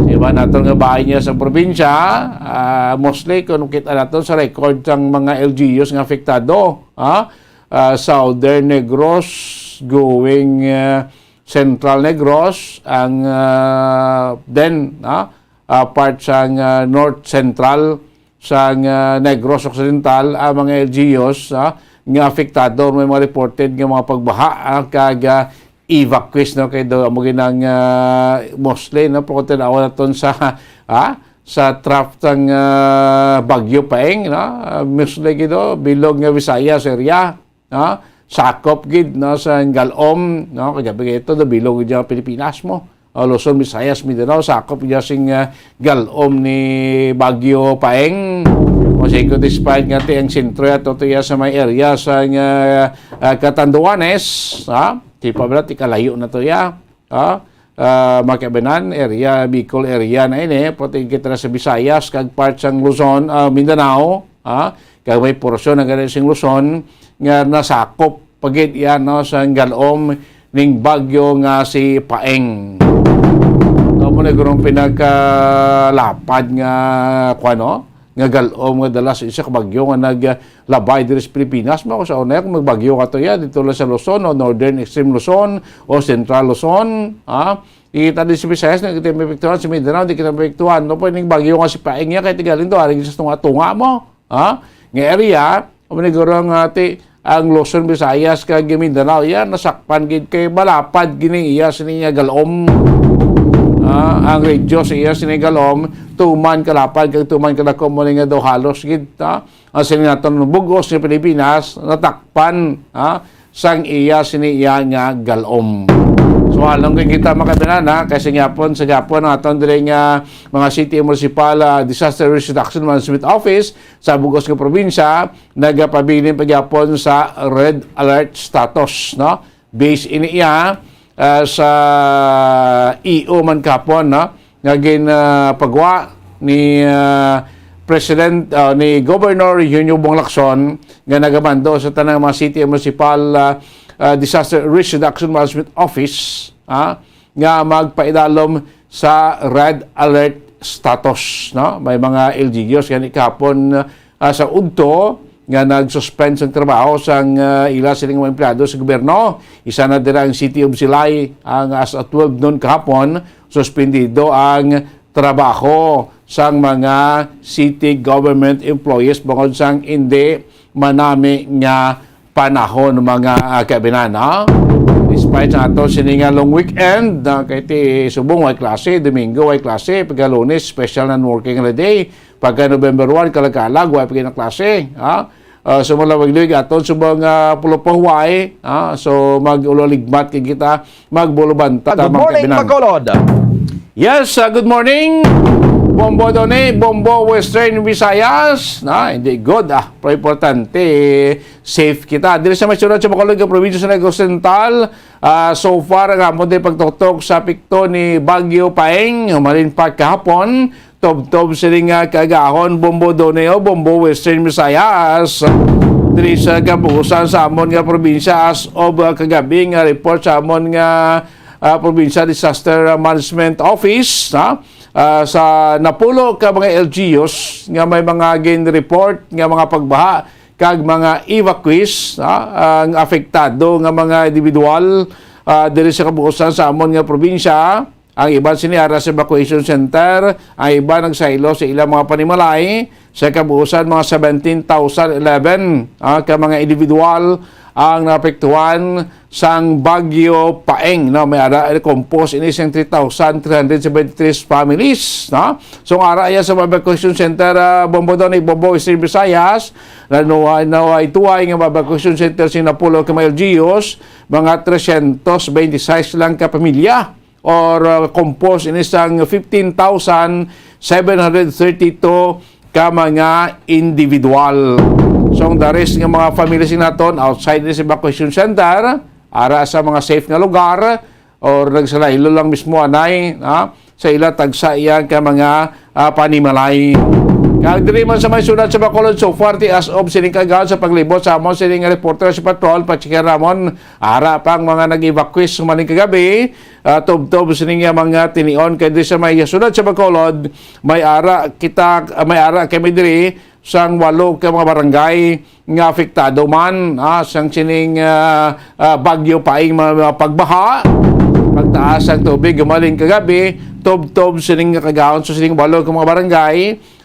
Di ba, naton nga bahay niya sa probinsya, ah, mostly kung kita naton sa record sang mga L G Us nga apektado, ha? Ah, Southern Negros, going, ah, Central Negros, ang, ah, then, ah, ah, part sang, ah, North Central sang, ah, Negros Occidental ang mga L G Us, ah, nga apektado. May mga reported nga mga pagbaha, ah, kag, ah, evacuees, no, kay do amo ginang, ah, mostly, no, pero kung tan-awon naton sa, ah, sa trough sang, ah, Bagyo Paeng, no, ah, mostly gid do bilog nga Visayas area, no, sakop gid, no, sa Gal-om, no, kagabi kay ito do bilog gid ang Pilipinas mo. O, Luzon, Visayas, Mindanao, sakop gid sing, ah, Gal-om ni Bagyo Paeng. O, sa ikot, despite nga ti ang sentro ato to iya sa may area sa nga, ah, Catanduanes, ha? Di pa bala, ti kalayo na to iya. Ha? Ah, Makiabinan area, Bicol area na ini, pati kita na sa Visayas, kag part sang Luzon, ah, Mindanao, ha? Kag may porsyon na gani sing Luzon nga nasakop pa gid iya, no, sa Gal-om ning bagyo nga si Paeng. Amo na gurong pinagkalapad nga, kuwan, no, nga Gal-om nga dala sa isa ka bagyo nga naglabay diri sa Pilipinas. Mao sa una, kung magbagyo ka to, ya, dito lang sa Luzon, o Northern Extreme Luzon, o Central Luzon, ha? Kita di sa Visayas, na kita maapektuhan, sa Mindanao, di kita maapektuhan. No, pwede ning bagyo nga si Paeng, ya, kay tigaling to, aring sa tunga-tunga mo, ha? Nga area, o maniguro nga ti, ang Luzon, Visayas, kag Mindanao, ya, nasakpan gid kay malapad gini iya sini nga Gal-om. Ah, ang radyo sa iya sini Gal-om, tuman kalapad kag tuman kadako mo ni nga daw halos gid, ha? Ang sini naton bug-os nga Pilipinas, natakpan, ha? Sang iya sini iya nga Gal-om. So, halong kay kita makabinan, ha? Kasi gyapon, sa gyapon, ang aton diri nga mga city municipal, ah, disaster risk reduction management office sa bug-os nga probinsya, nagapabilin pa gyapon sa red alert status, no? Base ini iya, ah, sa E O man kahapon, no? Nga gin, ah, pagwa ni, ah, President, ah, ni Governor Eugenio Bong Lacson nga nagamando sa tanang mga city and municipal, ah, ah, disaster risk reduction management office, ah, nga magpaidalom sa red alert status, no? May mga L G Us gani kahapon, ah, sa udto nga nag-suspend sang trabaho sang, ah, ila sining mga empleyado sa gobyerno. Isa na dira ang City of Silay, ang as at twelve noon kahapon, suspendido ang trabaho sang mga city government employees bangod sang indi manami nga panahon, mga, ah, kaibinan, ha? Despite sa ato sini nga long weekend, na kay ti subong way klase, Domingo way klase, pagka Lunes special non-working holiday, pagka November one, kalagalag way pa gid ang klase, ha? Ah, so malawig-lawig aton subong, ah, pulupahuway, ha? So mag-ulaligmat kay kita, magbulubanta. Good morning, kaibinan. Bacolod. Yes, ah, good morning. Bombo Doni, Bombo Western Visayas. Na, hindi good, ah. Pero importante, safe kita. Diri sa may siyudad sa Bacolod nga probinsya sa Negros Occidental, ah, so far, ang amon din pagtuktok sa epekto ni Bagyo Paeng, humalin pa kahapon, tubtob sini nga kaagahon, Bombo Doni o Bombo Western Visayas. Diri sa kabuusan sa amon nga probinsya, as of, ah, kagabi nga report sa amon nga, ah, Provincial Disaster Management Office, ha? Ah, sa napulo ka mga L G Us nga may mga gin-report nga mga pagbaha kag mga evacuees, ha, ang apektado nga mga individual, ah, diri sa kabuusan sa amon nga probinsya. Ang iban sini ara sa evacuation center, ang iban nagsaylo sa ilang mga panimalay. Sa kabuusan, mga seventeen thousand eleven, ah, ka mga individual ang naapektuhan sang Bagyo Paeng, no? May ara, composed ini sang three thousand three hundred seventy-three families, no? So, ang ara iya sa evacuation center, ah, Bombo Doni, Bombo, Eastern Visayas, na nawa-, naway tuway nga evacuation center sing napulo ka mga L G Us, mga trescientos veintiséis lang ka pamilya, or, uh, composed ini sang fifteen thousand seven hundred thirty-two ka mga individual. So, ang the rest nga mga family sing naton outside this evacuation center, ara sa mga safe nga lugar, or nagsalaylo lang mismo anay, ha, sa ila tagsa iya ka mga, ah, panimalay. Kag diri man sa may siyudad sa Bacolod, so far, ti as of sining kaagahon sa paglibot sa amon sining reporter sa patrol, pa-check namon, ara pa ang mga nag-evacuees maning kagabi, ah, tubtob sining, ah, mga tinion kay diri sa may siyudad sa Bacolod, may ara kita, ah, may ara kami diri sang walo ka mga barangay nga apektado man, ah, sang sining, ah, ah, Bagyo Paeng, mga, mga pagbaha. Pag Taas ang tubig, gumaling kagabi, tubtob sining nga kagahon sa sining walo ka mga barangay,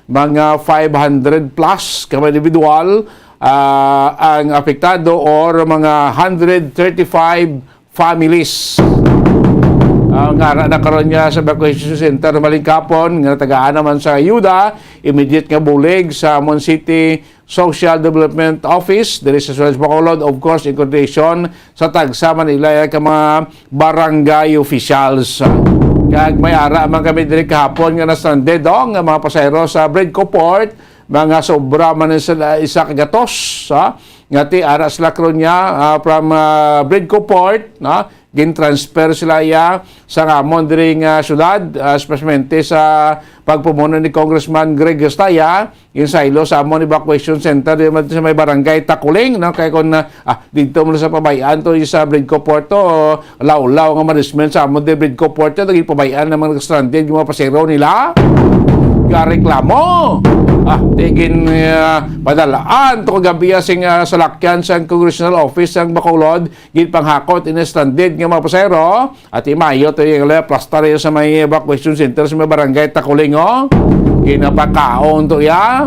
mga five hundred plus ka mga individual, ah, ang apektado, or mga hundred thirty-five families. Ang ara na karon niya sa evacuation center, malingkapon nga natagaan naman sa ayuda, immediate nga bulig sa Mon City Social Development Office diri sa Sulaco, Bacolod, of course, in coordination sa tagsa man nila ka mga barangay officials. Kag may ara man kami diri kahapon nga na-stranded, oh, nga mga pasahero sa Bridco Port, mga sobra man sa isa ka gatos, ha? Nga ti ara sila karon niya, ah, from, ah, Bridco Port, no? Gin-transfer sila iya sa amon diri nga syudad, ah, especially sa pagpamuno ni Congressman Greg Estaya, ginsaylo sa amon evacuation center diri man sa may barangay Takuling, no? Kay kung, ah, ah, dito mo sa pabay-an to sa Bridco Port to, lawlaw nga management sa amon diri Bridco Port to, naging pabay-an ng mga stranded, yung mga pasero nila. Gareklamo. Ah, tigin, ah, padalaan to kagabi sing, ah, salakyan sa congressional office sang Bacolod, ginpanghakot ini stranded nga mga pasero. At imayo to yung plastar sa may evacuation center sa may barangay Takulingo. Ginapakaon to ya.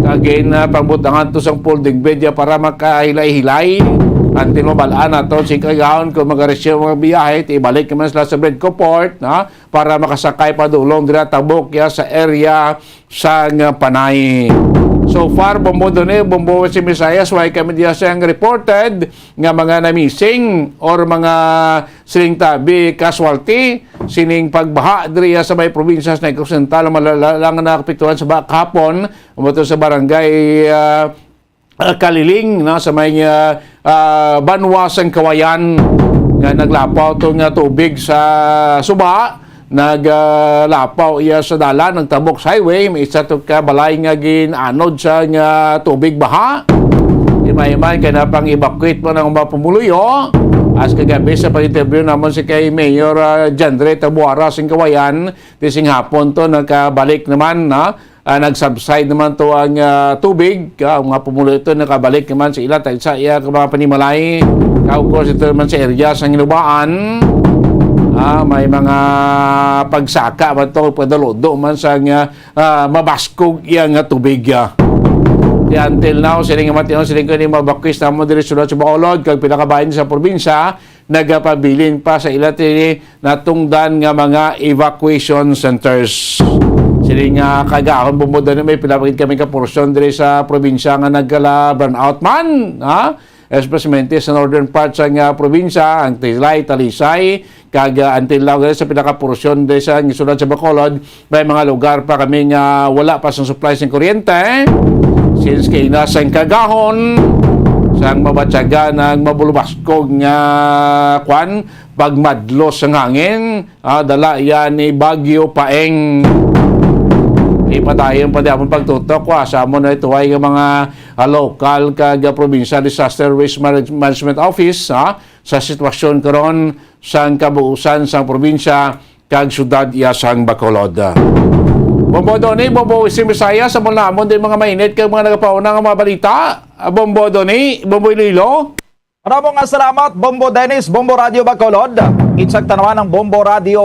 Kagin, ah, pagbutangan to sang folding bed ya para makahilay-hilay. Until mabalaan nato sing kagahon kung magaresyo mga biyahe, ti ibalik naman sila sa Bridco Port, no? Para makasakay padulong dira tabok ya sa area sang Panay. So far, Bombo Doni, Bombo West Visayas, way kami diya siyang reported nga mga na-missing or mga sining tabi casualty sining pagbaha diri sa may probinsya sa Negros Oriental, malala lang naapektuhan sa ba kahapon, umato sa barangay, ah, ah, Kaliling, no, sa may, ah, ah, banwa sang Kawayan, nga naglapaw to nga tubig sa suba, naglapaw iya sa dalan, nagtabok sa highway, may isa to ka balay nga gin-anod sa nga tubig baha. Imay-imay kay napang-evacuate mo ng mga pumuluyo. As kagabi sa pag-interview naman si kay Mayor, ah, Jandre Tabuara sing Kawayan, di sing hapon to nakabalik naman, no? Ah, nag-subside naman to ang, ah, tubig. Ah, ang mga pumulo ito nakabalik naman sa ila, tag sa iya ka mga panimalay. Kag, of course, ito naman sa area sa Hinubaan. Ah, may mga pagsaka man to, padaludo man sa nga, ah, mabaskog iya nga tubig, ah. Di until now, siling nga matiyon, siling ko ni mabakwis na mo diri sulod sa Bacolod, kag pinakabahin sa probinsya, nagapabilin pa sa ila tini natungdan nga mga evacuation centers. Sini nga kagahon, bumod na may pila pa gid kami ka porsyon diri sa probinsya nga nagkala brownout man, ha? Especially sa northern part sa nga probinsya, ang Tilay, Talisay, kag, ah, until now, sa pinaka porsyon diri sa sulod sa Bacolod, may mga lugar pa kami nga wala pa sang supply sing kuryente. Since kay na sang kagahon, sang mabatyagan ang mabulubaskog nga, kwan, pagmadlos sang hangin, ah, dala yan ni Bagyo Paeng. Ipadayon pa di amon pagtutok, wa, sa amon na ituway nga mga, ah, lokal kag, ah, provincial disaster risk manage-, management office, ah, sa sitwasyon karon sang kabuusan sang probinsya kag syudad iya sang Bacolod. Bombo Doni, Bombo West Visayas, sa mula amon din mga mainit kag mga nagapauna nga mga balita. Bombo Doni, Bombo Iloilo. Maramo nga salamat, Bombo Dennis, Bombo Radio Bacolod. Itsag tanawan ang Bombo Radio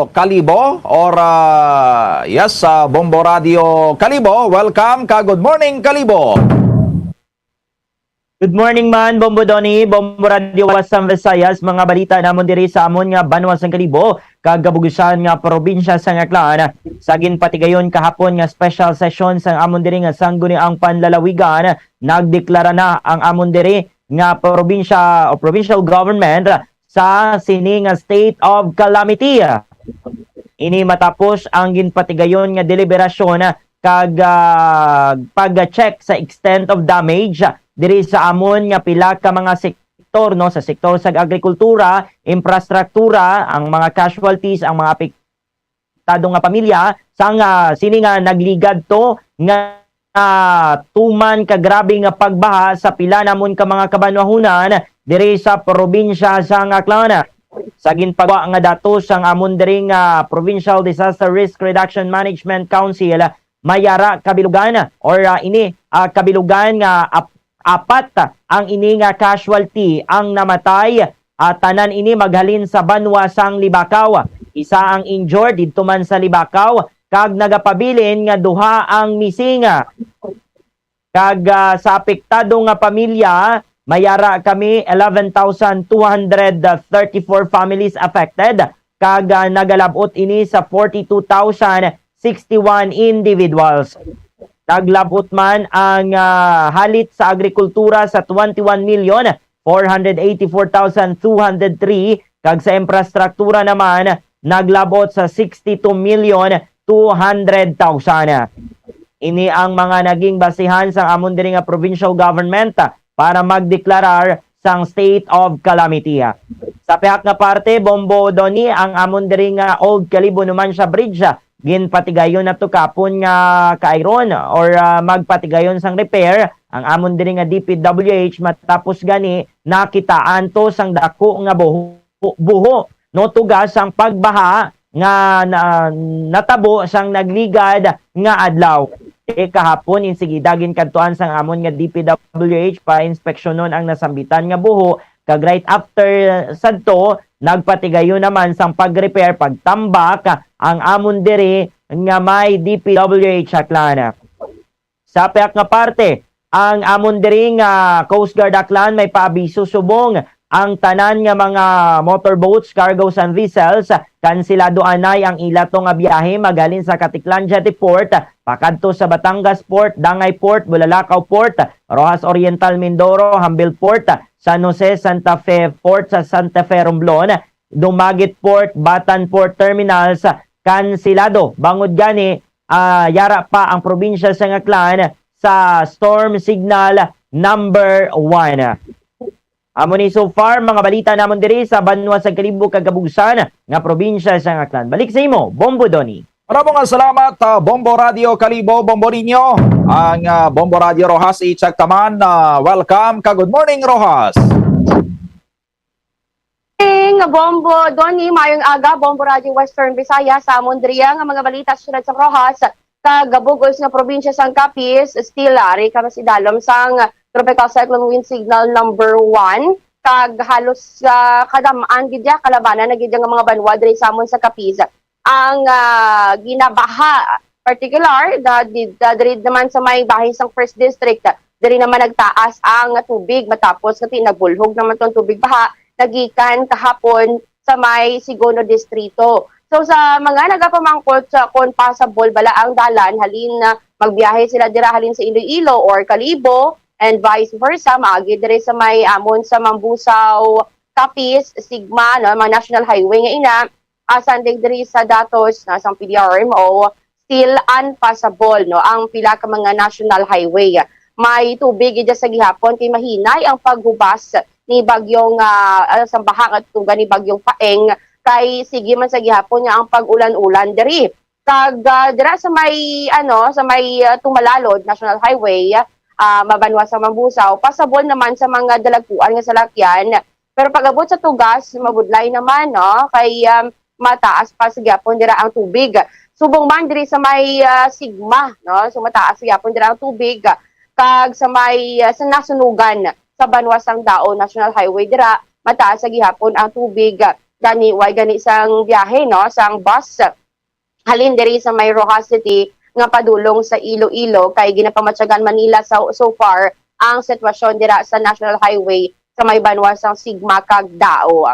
Kalibo or, ah, yes, ah, Bombo Radio Kalibo. Welcome ka. Good morning, Kalibo. Good morning man, Bombo Donny, Bombo Radio Wasam Visayas, mga balita namon diri sa amon nga banwa sang Kalibo, kag kabugusan nga probinsya sang Aklan. Sa ginpatigayon kahapon nga special session sang amon diri nga Sangguniang Panlalawigan, nagdeklara na ang amon diri nga probinsya o provincial government sa sini nga state of calamity. Ini matapos ang ginpatigayon nga deliberasyon kag, ah, pag-check sa extent of damage diri sa amon nga pila ka mga sektor, no, sa sektor sa agrikultura, infrastruktura, ang mga casualties, ang mga apektado nga pamilya, sang, ah, sini nga nagligad to nga, ah, tuman ka grabe nga pagbaha sa pila namon ka mga kabanwahunan diri sa probinsya sang Aklan. Sa ginpagwa nga datos sang amon diri nga Provincial Disaster Risk Reduction Management Council, may ara kabilugan or, ah, ini, ah, kabilugan nga ap-, apat ang ini nga casualty ang namatay Ah, tanan ini maghalin sa banwa sang Libacao. Isa ang injured didto man sa Libacao, kag nagapabilin nga duha ang missing. Kag, ah, sa apektado nga pamilya, may ara kami eleven thousand two hundred thirty-four families affected, kag, ah, nagalab-ot ini sa forty-two thousand sixty-one individuals. Naglab-ot man ang, ah, halit sa agrikultura sa twenty-one million four hundred eighty-four thousand two hundred three, kag sa infrastruktura naman naglab-ot sa sixty-two million two hundred thousand. Ini ang mga naging basihan sang amon diri nga provincial government para magdeklarar sang state of calamity. Sa pihak nga parte, Bombo Donny, ang amon diri nga Old Kalibo Numancia Bridge, ginpatigayon na to kapon nga kairon or, ah, magpatigayon sang repair ang amon diri nga D P W H, matapos gani nakitaan to sang dako nga buho, buho, no, tuga sang pagbaha nga na, natabo sang nagligad nga adlaw. Eh, kahapon, insigida ginkadtuan sang amon nga D P W H pa inspeksyonon ang nasambitan nga buho, kag right after sadto, nagpatigayon naman sang pag-repair, pagtambak ang amon diri nga may D P W H Aklan. Sa pihak nga parte, ang amon diri nga Coast Guard Aklan may paabiso subong ang tanan nga mga motorboats, cargos, and vessels, kansilado anay ang ila to nga biyahe maghalin sa Caticlan Jetty Port pakadto sa Batangas Port, Dangay Port, Bulalakaw Port, Roxas Oriental, Mindoro, Jambel Port, San Jose, Santa Fe Port sa Santa Fe, Romblon, Dumaguete Port, Batan Port Terminals, kansilado. Bangod gani, ah, yara pa ang probinsya sang Aklan sa storm signal number one. Amo ni so far mga balita namon diri sa banwa sa Kalibo kag Kabugsan nga probinsya sang Aklan. Balik sa imo, Bombo Donny. Maramo nga salamat, ah, Bombo Radio Kalibo, Bombo Niño. Ang, ah, Bombo Radio Roxas, i-check taman. Ah, welcome ka. Good morning, Roxas. Morning, Bombo Donny. Mayong aga, Bombo Radio Western Visayas. Sa amon diriya nga mga balita sa siyudad sang Roxas, kag bug-os nga probinsya sang Capiz, still ari kami sa idalom sang Tropical Cyclone Wind Signal number one, kag halos, ah, kadam-an gid ya, kalabanan na gid ya nga mga banwa diri sa amon sa Capiz ang, ah, ginabaha, particular da, di, da, diri naman sa may bahin sang First District. Diri naman nagtaas ang tubig matapos nga ti-, nagbulhog naman tong tubig baha nagikan kahapon sa may Segundo Distrito. So, sa mga nagapamangkot sa kung possible bala ang dalan halin na magbiyahe sila dira halin sa Iloilo or Kalibo and vice versa, maagi diri sa may amon sa Mambusao, Capiz, Sigma, no, mga national highway nga ina, ah, sanding diri sa datos na sang P D R M O, still unpassable, no, ang pila ka mga national highway. May tubig gid sa gihapon kay mahinay ang paghubas ni bagyong, ah, ah, sang baha nga tuga ni bagyong Paeng, kay sige man sa gihapon nga ang pag-ulan-ulan diri. Kag, ah, dira sa may, ano, sa may, ah, Tumalalod National Highway, ah, mabanwa sa Mambusao, pasabol naman sa mga dalagkuan nga salakyan. Pero pag-abot sa Tugas, mabudlay naman, no? Kay, um, mataas pa sa gyapon dira ang tubig. Subong man diri sa may, ah, Sigma, no? So, mataas sa gyapon dira ang tubig. Kag sa may, ah, sa Nasunugan, sa banwa sang Dao National Highway dira, mataas sa gihapon ang tubig. Gani, way gani sang biyahe, no? Sang bus halin diri sa may Roxas City nga padulong sa Iloilo, kay ginapamatyagan man nila sa, so far ang sitwasyon dira sa National Highway sa may banwa sang Sigma kag Dao.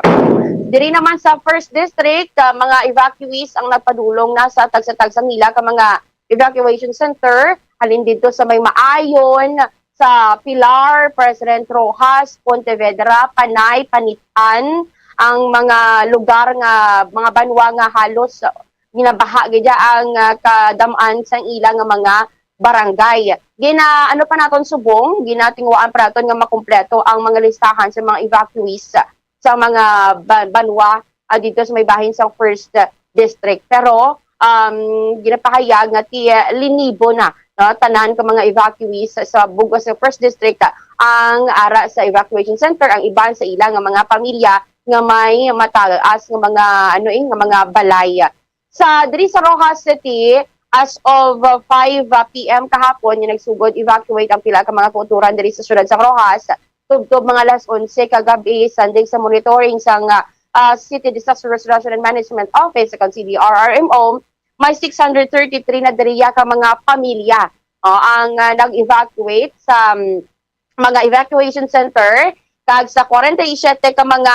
Diri naman sa First District, ah, mga evacuees ang nagpadulong na sa tagsa-tagsa nila ka mga evacuation center halin didto sa may Maayon, sa Pilar, President Roxas, Pontevedra, Panay, Panitan, ang mga lugar nga, mga banwa nga halos ginabaha gid ang, ah, kadam-an sang ila nga mga barangay. Gina-, ano pa naton subong, ginatinguhaan pa naton nga makumpleto ang mga listahan sa mga evacuees sa mga ba-, banwa, ah, dito sa may bahin sa First District. Pero, um, ginapahayag nga ti-, linibo na, no, tanan ka mga evacuees sa, sa bug-os nga First District, ah, ang ara sa evacuation center, ang iban sa ila nga mga pamilya nga may mataas nga mga, ano, eh, nga mga balay. Sa, diri sa Roxas City, as of, uh, five, uh, P M kahapon, nga nagsugod evacuate ang pila ka mga kauturan diri sa siyudad sa Roxas. tubtob mga alas onse kagabi, sanding sa monitoring sang, ah, ah, City Disaster Resolution and Management Office, kag C D R R M O, may six hundred thirty-three na diriya ka mga pamilya, oh, ang, ah, nag-evacuate sa, um, mga evacuation center, kag sa kwarenta y siyete ka mga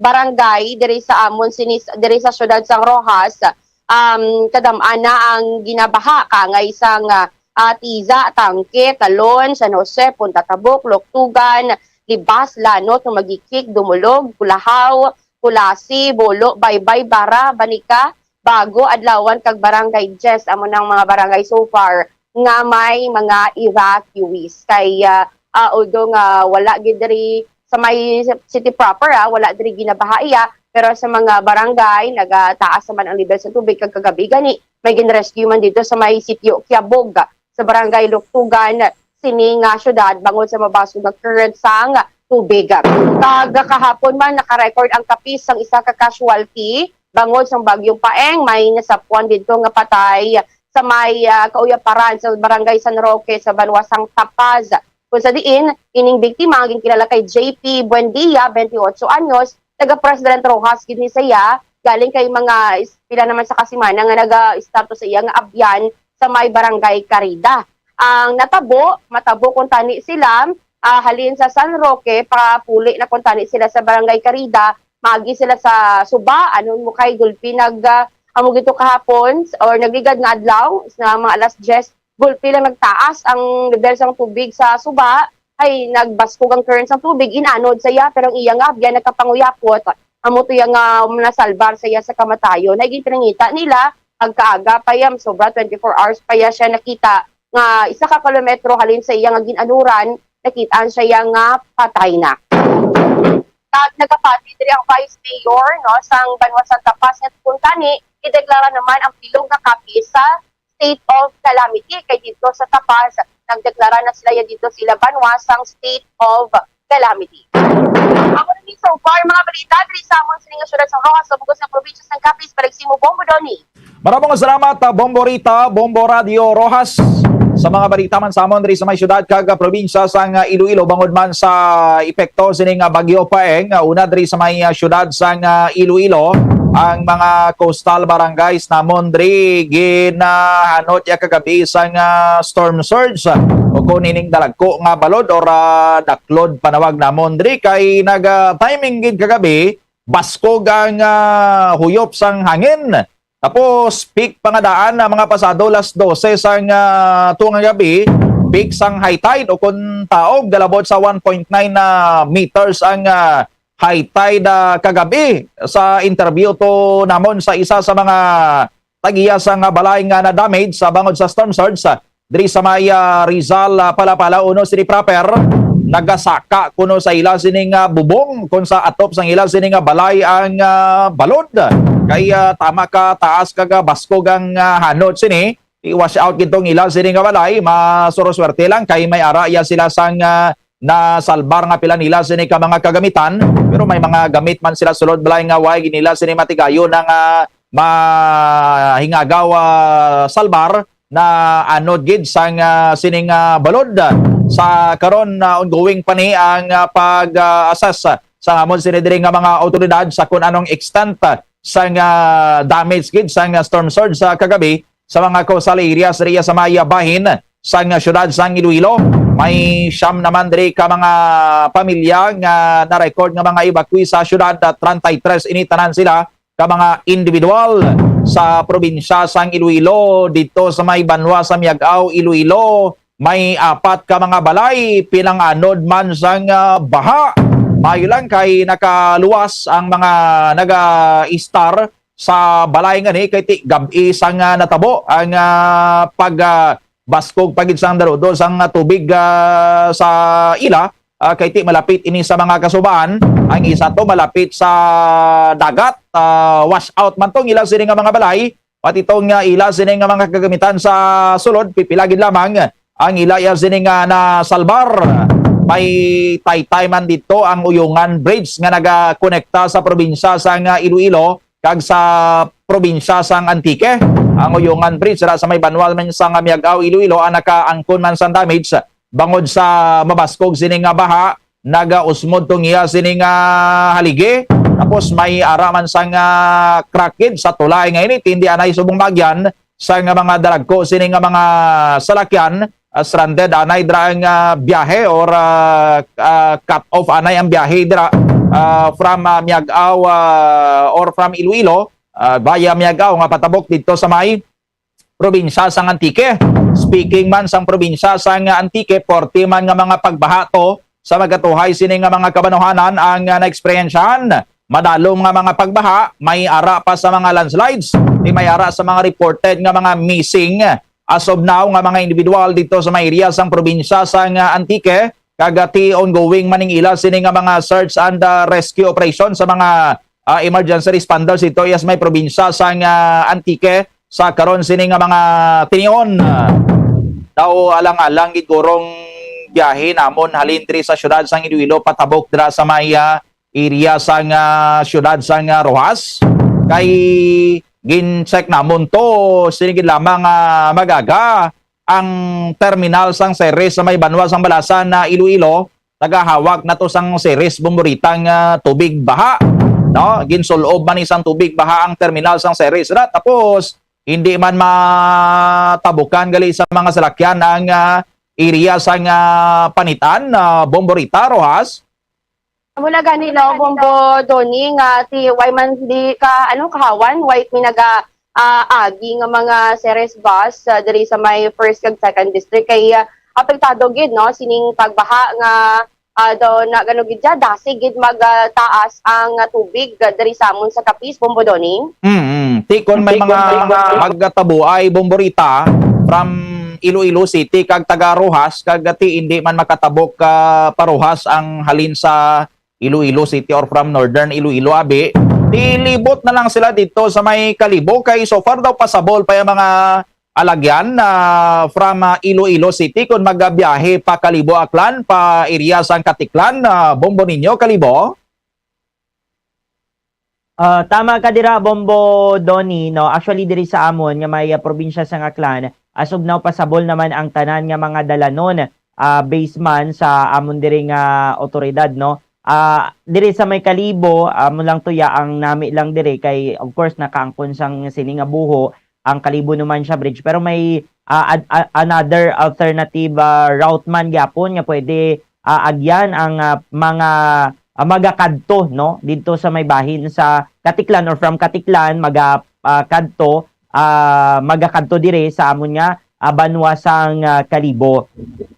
barangay diri sa amon sini, diri sa siyudad sang Roxas, um, kadam-an na ang ginabaha, kaangay sang, ah, ah, Tiza, Tangke, Talon, San Jose, Punta Tabuk, Loctugan, Libas, Lanot, Humaguiquic, Dumulog, Culahaw, Culasi, Bolo, Baybay, Bara, Banica, Bago, Adlawan, kag Barangay Diez. Amo nang mga barangay so far nga may mga evacuees. Kay, ah, ah, although nga wala gid diri sa may city proper, ah, wala diri ginabaha iya, pero sa mga barangay, nagataas naman ang level sa tubig. Kag kagabi gani, may gin-rescue man dito sa may sitio Kiabog, sa barangay Luktugan, sini nga syudad, bangod sa mabasog nga current sang tubig. Kag kahapon man, naka-record ang Capiz sang isa ka casualty bangod sang Bagyong Paeng. May nasapuan didto nga patay sa may, ah, Kauyaparan sa Barangay San Roque sa banwa sang Tapaz. Kung sa diin, ining biktima nga ginkilala kay J P Buendia, twenty-eight anyos, taga President Roxas gid ni siya, galing kay mga is-, pila naman sa kasimana nga naga-start to sa iya nga abyan sa may Barangay Carida. Ang natabo, matabo kung tani sila, ah, halin sa San Roque, papuli na kung tani sila sa Barangay Carida, maagi sila sa Suba, anon mo kay gulpi nag, ah, amo gito kahapon, or nagligad nga adlaw, sa mga alas diyes, gulpi lang nagtaas ang level sang tubig sa Suba, ay nagbaskog ang current sang tubig, inanod sa iya, pero ang iya nga abyan nagkapanguyapot, amo to iya nga nasalbar sa iya sa kamatayon. Ay ginpinangita nila, agkaaga pa iya, sobra twenty-four hours pa iya siya nakita nga isa ka kilometro halin sa iya nga gin-anuran, nakitaan siya iya nga patay na. Kag nagapati diri ang Vice Mayor, no, sang banwa Santa Paz nga kung tani, ideklara naman ang bilog nga Capiz sa state of calamity. Kay dito sa Tapaz, nagdeklara na sila ya dito sila banwa sang state of calamity. Amo na ni so far mga balita diri sa amon sini nga syudad sa Roxas, sa bug-os nga probinsya sang Capiz. Balik sa imo, Bombo Donny. Maramong salamat, ah, Bombo Rita, Bombo Radio Roxas. Sa mga balita man sa amon diri sa may syudad kag, ah, probinsya sang, ah, Iloilo, bangod man sa epekto sini nga Bagyo Paeng, ah, una diri sa may, ah, syudad sang, ah, Iloilo, ang mga coastal barangays namon diri ginahanot ya kagabi sang, ah, storm surge, ah, o kung ining dalagko nga balod or, ah, daklod panawag namon diri kay nag, ah, timing gid kagabi, baskog ang, ah, huyop sang hangin. Tapos, peak pa nga daan na mga pasado las dose sang, ah, tuong nga gabi, peak sang high tide o kung taog, galabot sa one point nine na meters ang, ah, high tide, ah, kagabi. Sa interview to namon sa isa sa mga tag-iya sang balay nga na-damage sa bangod sa storm surge, ah, diri sa may, ah, Rizal, ah, Palapala, uno sini proper, nagasaka kuno sa ila sining, ah, bubong, kung sa atop sang ila sining, ah, balay ang, ah, balod. Kay, ah, tama ka taas kag, ah, baskog ang, ah, hanot sini, i-wash out gid tong ila sini nga balay. Masurosuwerte lang kay may ara iya sila sang, ah, nasalbar nga pila nila sini ka mga kagamitan, pero may mga gamit man sila sulod balay nga way nila sini matigayon nga, ah, mahingagaw, ah, salbar na anod gid sang, ah, sining, ah, balod. Sa karon, ah, ongoing pa ni ang, ah, pag, ah, assess, ah, sa amon sini diri nga mga awtoridad sa kun anong extent, ah, sang, ah, damage gid sang, ah, storm surge sa kagabi sa mga coastal areas diri sa may bahin sang syudad sang Iloilo. May siyam naman diri ka mga pamilya nga na-record nga mga evacuee sa syudad, ah, treinta y tres ini tanan sila ka mga individual sa probinsya sang Iloilo, dito sa may banwa sa Miag-ao, Iloilo, may apat ka mga balay pinanganod man sang, ah, baha. Maayo lang kay nakaluwas ang mga naga-istar sa balay nga ni kay ti gab-i sang, ah, natabo ang, ah, pag, ah, baskog pa gid sang darudo sang, ah, tubig, ah, sa ila, ah, kay ti malapit ini sa mga kasubaan. Ang isa to malapit sa dagat, ah, wash out man tong ila sini nga mga balay, pati tong, ah, ila sini nga mga kagamitan sa sulod, pipila gid lamang ang ila iya sini nga nasalbar. May taytay man dito ang Uyungan Bridge nga nagakonekta sa probinsya sang, ah, Iloilo kag sa probinsya sang Antique. Ang Uyungan Bridge ra sa may banwa man sa nga Miag-ao, Iloilo, ang nakaangkon man sang damage bangod sa mabaskog sini nga baha nagausmod tong iya sini nga haligi. Tapos may ara man sang, ah, crack gid sa tulay nga ini, tindi anay subong maagyan sa nga mga dalagko sini nga mga salakyan, ah, stranded anay dira ang, ah, biyahe or, ah, ah, cut off anay ang biyahe dira, ah, from, ah, Miag-ao, ah, or from Iloilo, ah, via Miag-ao nga patabok didto sa may probinsya sang Antique. Speaking man sang probinsya sang Antique, forty man nga mga pagbaha to sa magatuhay sini nga mga kabanuhanan ang, ah, naeksperyensyahan. Madalom nga mga pagbaha, may ara pa sa mga landslides, di may ara sa mga reported nga mga missing as of now nga mga individual dito sa mga area sang probinsya sang, ah, Antique, kag, ah, ti ongoing man ning ila sini nga mga search and, ah, rescue operation sa mga, ah, emergency responders dito, yes, may probinsya sang, ah, Antique sa karon sini nga mga tinion. Ah, daw alang-alang gid gurong biyahe namon halin diri sa siyudad sang Iloilo patabok dira sa may, ah, area sang, ah, siyudad sang, ah, Roxas. Kay gin-check namon to, sini gid lamang, ah, mag-aga ang terminal sang Ceres sa may banwa sang Balasan na Iloilo, tagahawak na to sang Ceres Bomborita nga tubig baha, no? Ginsul-ob man ni sang tubig baha ang terminal sang Ceres ra. Tapos, hindi man matabukan gali sa mga salakyan ang, ah, area sang, ah, Panitan, ah, Bomborita, Roxas. Amo na gani, no, Bombo Donny, nga ti, way man di ka, ano, kahawan, way may naga, ah, agi nga mga Ceres bus, ah, diri sa may first kag second district kay, ah, apektado gid, no, sining pagbaha nga, ah, daw na gano gid siya, dasi gid mag, ah, taas ang, ah, tubig, ah, diri sa amon sa Capiz, Bombo Donny. Mm. Ti kon may mga magatabuay, Bomborita, from Iloilo City kag taga Roxas, kag ti hindi man makatabok ka pa Roxas ang halin sa Iloilo City or from Northern Iloilo, abi, ti libot na lang sila dito sa may Kalibo, kay so far daw pasabol pa yung mga alagyan na from, ah, Iloilo City kung magabiyahe pa Kalibo, Aklan, pa area sang Caticlan, ah, Bombo Niño, Kalibo. Ah, tama ka dira, Bombo Donny, no? Actually, diri sa amon nga may, ah, probinsya sang Aklan, as of now, pasabol naman ang tanan nga mga dalanon, ah, based man sa amon diri nga otoridad, no? Ah, diri sa may Kalibo, amo lang tuya ang nami lang diri kay, of course, nakaangkon sang sini nga buho ang Kalibo-Numancia Bridge, pero may, ah, ad-, a-, another alternative, ah, route man gyapon nga pwede, ah, agyan ang, ah, mga, ah, magakadto, no, didto sa may bahin sa Caticlan or from Caticlan maga-, ah, kadto, ah, magakadto dire sa amon nga, ah, banwa sang, ah, Kalibo.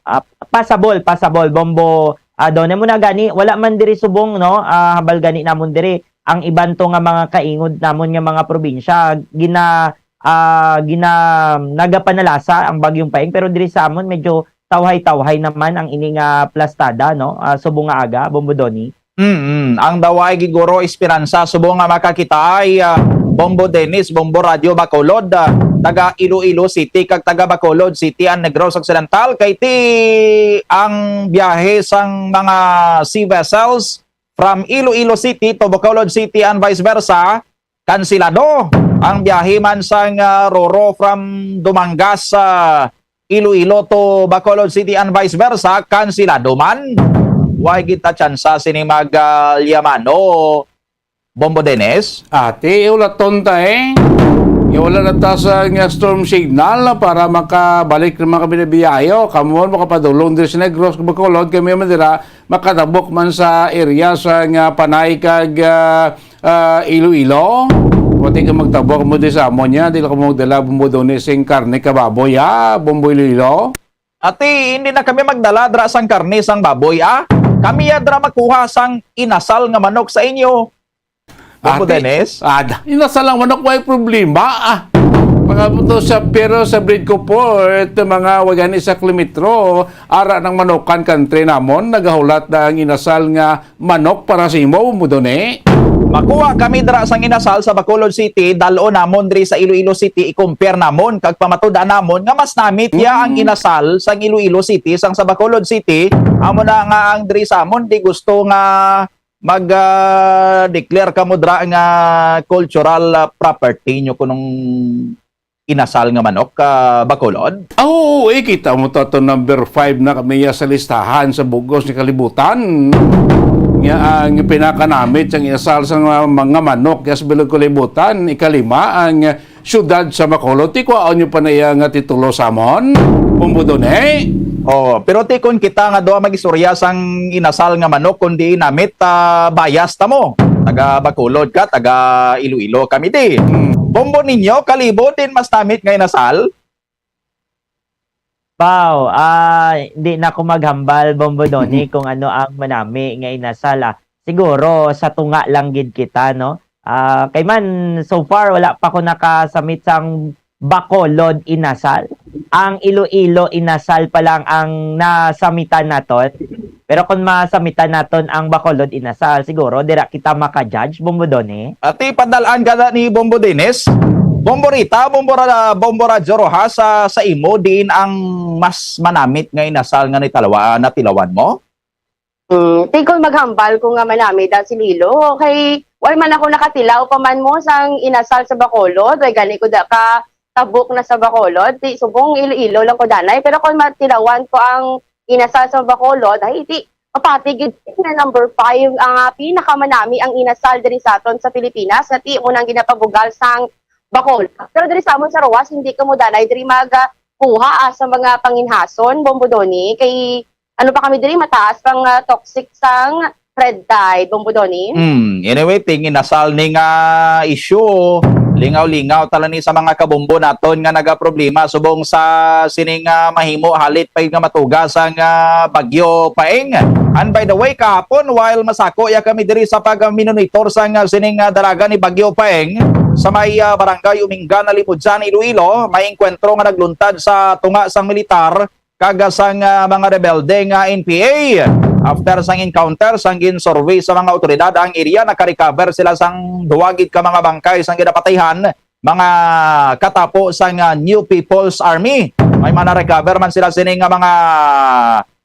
Ah, pasabol, pasabol, Bombo, ah, Don. Amo na gani, wala man diri subong, no, ah, hambal gani namon diri ang iban to nga mga kaingod namon nga mga probinsya, gina-, ah, gina-, nagapanalasa ang Bagyong Paeng, pero diri sa amon medyo tawhay-tawhay naman ang ini nga plastada, no? Ah, subong nga aga, Bombo Donny. Mm, ang daway gid guro esperansa subong nga makakita ay, ah, Bombo Dennis, Bombo Radio Bacolod, ah, taga Iloilo City kag taga Bacolod City and Negros Occidental, kay ti ang biyahe sang mga sea vessels from Iloilo City to Bacolod City and vice versa, kansilado. Ang biyahe man sang, ah, Roro from Dumangas sa Iloilo to Bacolod City and vice versa, kansilado man. Way kita tsansa sini mag, ah, lyamano, Bombo Dennis. Ati, ulaton ta eh. Nga wala na ta sa nga storm signal para makabalik na mga binabiyahe. O, kamo makapadulong diri sa Negros, Bacolod, kami man dira, makatabok man sa area sa nga Panay kag, ah, ah, Iloilo. Pati ka magtabok mo di sa amo niya, di lang mo magdala, Bombo Donny, sing karne ka baboy, ha, Bombo Iloilo. Ati, hindi na kami magdala dra sang karne sang baboy, ah. Kami ya dra makuha sang inasal nga manok sa inyo. Bombo Ati, Dennis? Ada, inasal ang manok, way problema, ah. Mga punto sa, pero sa Breed Ko Port, mga wagani sa kilometro, ara ng manokan country namon, nagahulat na ang inasal nga manok para sa imo, Bombo Donny. Makuha kami dira sang inasal sa Bacolod City, dal-o namon diri sa Iloilo City, i-compare namon, kag pamatud-an namon nga mas namit ya ang Mm. inasal sang Iloilo City sang sa Bacolod City. Amo na nga ang diri sa amon, di gusto nga mag, ah, declare kamo dira nga cultural, ah, property nyo kunong inasal nga manok, ah, Bacolod? Ah, oo, eh, kita mo to, to number five na kami ya sa listahan sa bugos ni kalibutan. Nga ang pinakanamit sang inasal sa mga, mga manok ya sa bilog kalibutan, ikalima ang siyudad sa Bacolod. Ti kwaon nyo pa na iya nga titulo sa amon, Bombo Doni? Oh, pero ti kon kita nga duha mag-istorya sang inasal nga manok, kundi namit, ah, bias ta mo. Taga Bacolod ka, taga Iloilo kami di. Hmm. Bombo ninyo, kalibo din mas namit nga inasal? Wow, ah, di na ko maghambal, Bombo Doni, kung ano ang manami nga inasal, ah. Siguro, sa tunga lang gid kita, no? Ah, kay man, so far, wala pa ko nakasamit sang Bacolod inasal. Ang Iloilo inasal pa lang ang nasamitan naton. Pero kung masamitan naton ang Bacolod inasal, siguro, dira kita maka-judge, Bombo Doni. Ati, padal-an ka na ni Bombo Dennis? Bombo Rita, Bombo Ra-, Bombo Radyo Rojas, sa, sa imo, diin ang mas manamit nga inasal nga nitalawa-, natilawan mo? Hmm, ti kon maghambal ko nga manamit ang Sililo, kay wala man ako nakatilaw pa man mo sang inasal sa Bacolod, way gani ko da ka tabok na sa Bacolod, ti subong Iloilo lang ko danay. Pero kon matilawan ko ang inasal sa Bacolod, ay, ti, mapati gid na number five ang, ah, pinakamanami ang inasal diri sa aton sa Pilipinas, nga ti mo nang ginapabugal sang Bacolod. Pero diri sa amon sa Roas, hindi ka mo danay diri mag, ah, kuha, ah, sa mga panginhason, Bombo Doni, kay ano pa kami diri, mataas pang, ah, toxic sang red tide, Bombo Doni. Hmm, anyway, tingin nasal ni nga issue. Lingaw-lingaw tala ni sa mga kabombo naton nga nagaproblema subong sa sining, ah, mahimo halit pa nga matugas ang, ah, Bagyo Paeng. And by the way, kahapon, while masako ya kami diri sa pagminonitor sang, ah, sining, ah, dalaga ni Bagyo Paeng sa may, ah, Barangay Umingan, Alimudyan, Iloilo, may engkwentro nga nagluntad sa tunga sang militar kag sang, ah, mga rebelde nga N P A. After sang encounter, sang gin-survey sa mga awtoridad ang area, nakarecover sila sang duwa gid ka mga bangkay sang ginapatayhan, mga katapo sang, ah, New People's Army. May mga na-recover man sila sini nga mga,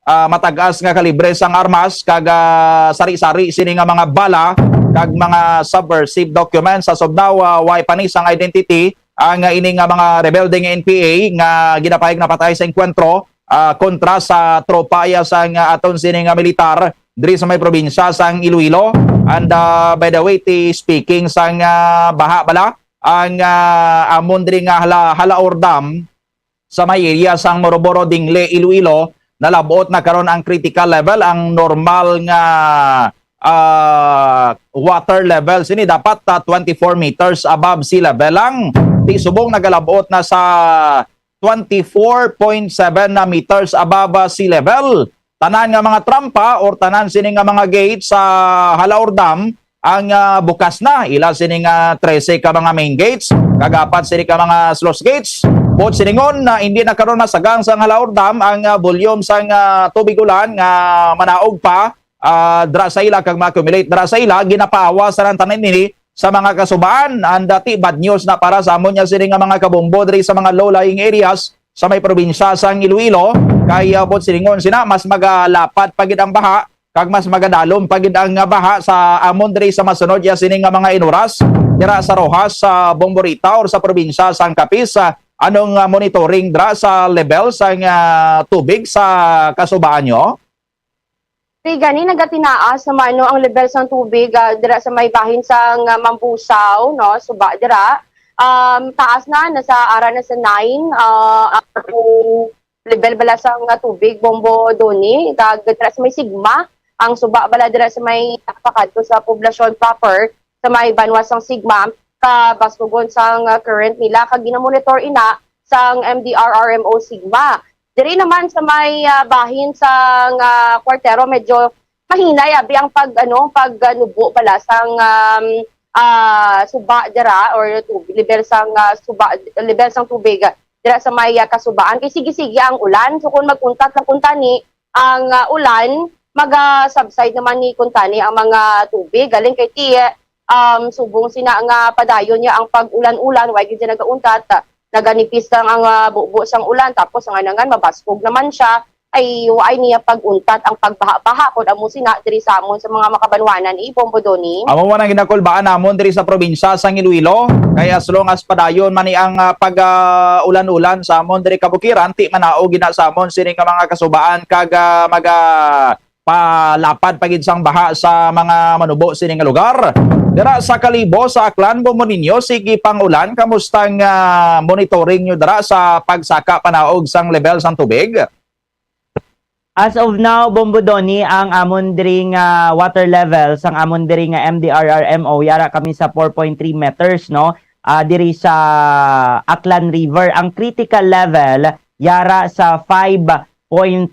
ah, matag-as nga kalibre sang armas kag, ah, sari-sari sini nga mga bala kag mga subversive documents. Sa subnaw, ah, way pa ni sang identity ang, ah, ini nga mga rebelde nga N P A nga ginapahayag napatay sa engkwentro, ah, kontra sa tropa ya sang, ah, aton sini nga militar diri sa may probinsya sang Iloilo. And, ah, by the way, ti speaking sang, ah, baha bala, ang, ah, amon diri nga hala-, Halaor Dam sa may area sang Moroboro, Dingle, Iloilo, nalab-ot na karon ang critical level, ang normal nga, ah, water level sini dapat, ah, twenty-four meters above sea level lang. Ti subong nagalab-ot na sa twenty-four point seven na meters above, ah, sea level. Tanan nga mga trampa or tanan sini nga mga gate sa Halaor Dam, ang, ah, bukas na. Ila sini nga trese ka mga main gates, kag apat sini ka mga sluice gates. Buot silingon na hindi na karon masagang sang Halaor Dam ang, ah, volume sang, ah, tubig ulan nga manaog pa, ah, dira sa ila kag ma-accumulate dira sa ila, ginapaawas sa tanan ini sa mga kasubaan. And, ah, ti bad news na para sa amon nga sini nga mga kabombo diri sa mga low-lying areas sa may probinsya sang Iloilo, kay, ah, buot silingon sina, mas magalapad pa gid ang baha kag mas magadalom pa gid ang, ah, baha sa amon diri sa masunod ya sini nga mga inuras dira sa Roxas, sa Bombo Rita, or sa probinsya sang Capiz. Ah, anong, ah, monitoring dira sa level sang, ah, tubig sa kasubaan nyo? Ti gani, nagatinaas naman, no, ang level sang tubig, ah, dira sa may bahin sang, ah, Mambusao, no, suba dira. Um, taas na, nasa ara na sa nine, ah, ang level bala sang, ah, tubig, Bombo Doni, kag dira sa may Sigma, ang suba bala dira sa may pakadto sa poblasyon proper, sa may banwa sang Sigma, kabaskugon sang, ah, current nila, kag ginamonitor ina sang M D R R M O Sigma. Diri naman sa may, ah, bahin sang, ah, Cuartero, medyo mahinay abi ang pag, ano, pag, ah, nubo bala sang, um, ah, suba dira or tub-, level sang, ah, suba, level sang tubig, ah, dira sa may, ah, kasubaan. Kay sige-sige ang ulan. So, kung mag-untat lang kuntani ang, ah, ulan, maga-subside naman ni kuntani ang mga tubig. Galing kay ti, um, subong sina nga padayon niya ang pag-ulan-ulan, way gid siya nagauntat, ah, naganipis lang ang, ah, bubo sang ulan, tapos ang anangan, mabaskog naman siya. ay waay niya pag-untat ang pagbaha-baha, kun amo sina diri sa amon sa mga makabanwanan, eh, Bombo Donnie. Amo man ang ginakulbaan namon diri sa probinsya sang Iloilo, kay as long as padayon man ni ang, ah, pag, ah, ulan-ulan sa amon diri kabukiran, ti manaog gina sa amon sini nga mga kasubaan kag, ah, maga palapad pa gid sang baha sa mga manubo sini nga lugar. Dira sa Kalibo, sa Aklan, Bombo Niño, sige pang ulan. Kamusta ang, ah, monitoring nyo dira sa pagsaka panaog sang level sang tubig? As of now, Bombo Donnie, ang amon diri nga water level sang amon diri nga M D R R M O, yara kami sa four point three meters, no? Ah, diri sa Aklan River. Ang critical level yara sa five point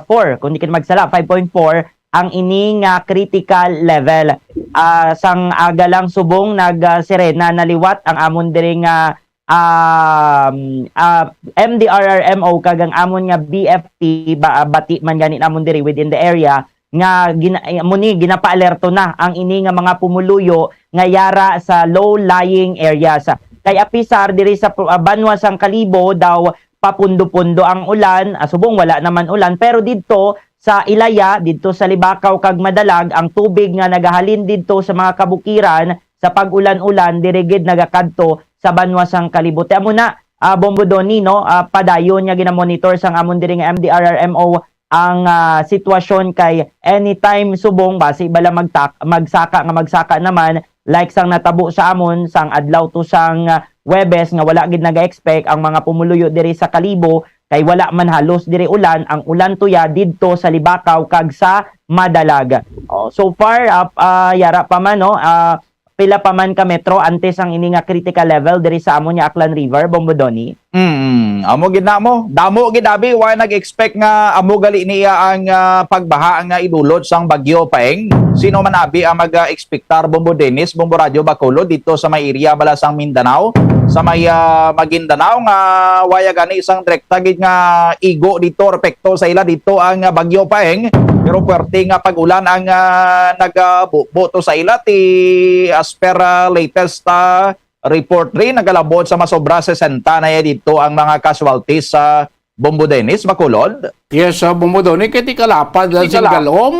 four, kung di ka magsala, five point four ang ini nga critical level. Ah, sang aga lang subong nag, ah, sirena na liwat ang amon diri nga, um, ah, M D R R M O kag ang amon nga B F T ba, bati man gani namon diri within the area nga gina-, amo ni, ginapaalerto na ang ini nga mga pumuluyo nga yara sa low-lying areas. Kay apisar diri sa pro-, ah, banwa sang Kalibo daw papundo-pundo ang ulan, ah, subong wala naman ulan, pero didto sa Ilaya, didto sa Libacao kag Madalag, ang tubig nga nagahalin didto sa mga kabukiran sa pag-ulan-ulan diri gid nagakadto sa banwa sang Kalibo. Ti amo na, ah, Bombo Donnie, no, ah, padayon nga ginamonitor sang amon diri nga M D R R M O ang, ah, sitwasyon, kay anytime subong basi bala magtak-, magsaka nga magsaka naman, like sang natabo sa amon sang adlaw to sang, ah, Huwebes nga wala gid naga-expect ang mga pumuluyo diri sa Kalibo, kay wala man halos diri ulan, ang ulan tuya didto sa Libacao kag sa Madalag. Oh, so far, ah, ah, yara pa man, no, ah, pila pa man ka metro antes ang ini nga critical level diri sa amon nga Aklan River, Bombo Donnie? Mm, amo gid na mo. Damo gid abi, wa nag-expect nga amo gali niya ang, ah, pagbaha nga idulot sang Bagyo Paeng. Sino man abi ang mag-expectar, Bombo Dennis, Bombo Radyo Bacolod, dito sa may area bala sang Mindanao, sa may, ah, Maguindanao, nga waya gani isang direkta gid nga igo dito, epekto sa ila dito ang, ah, Bagyo Paeng. Pero puwerte nga pag-ulan ang, ah, nagabubo to sa ila, ti as per, ah, latest, ah, report rin, nagalabot sa masobra sesenta na ya dito ang mga casualties sa Bombo Dennis, Bacolod. Yes, sa Bombo Donnie, kay ti kalapad lang Ti sing kalap- galom.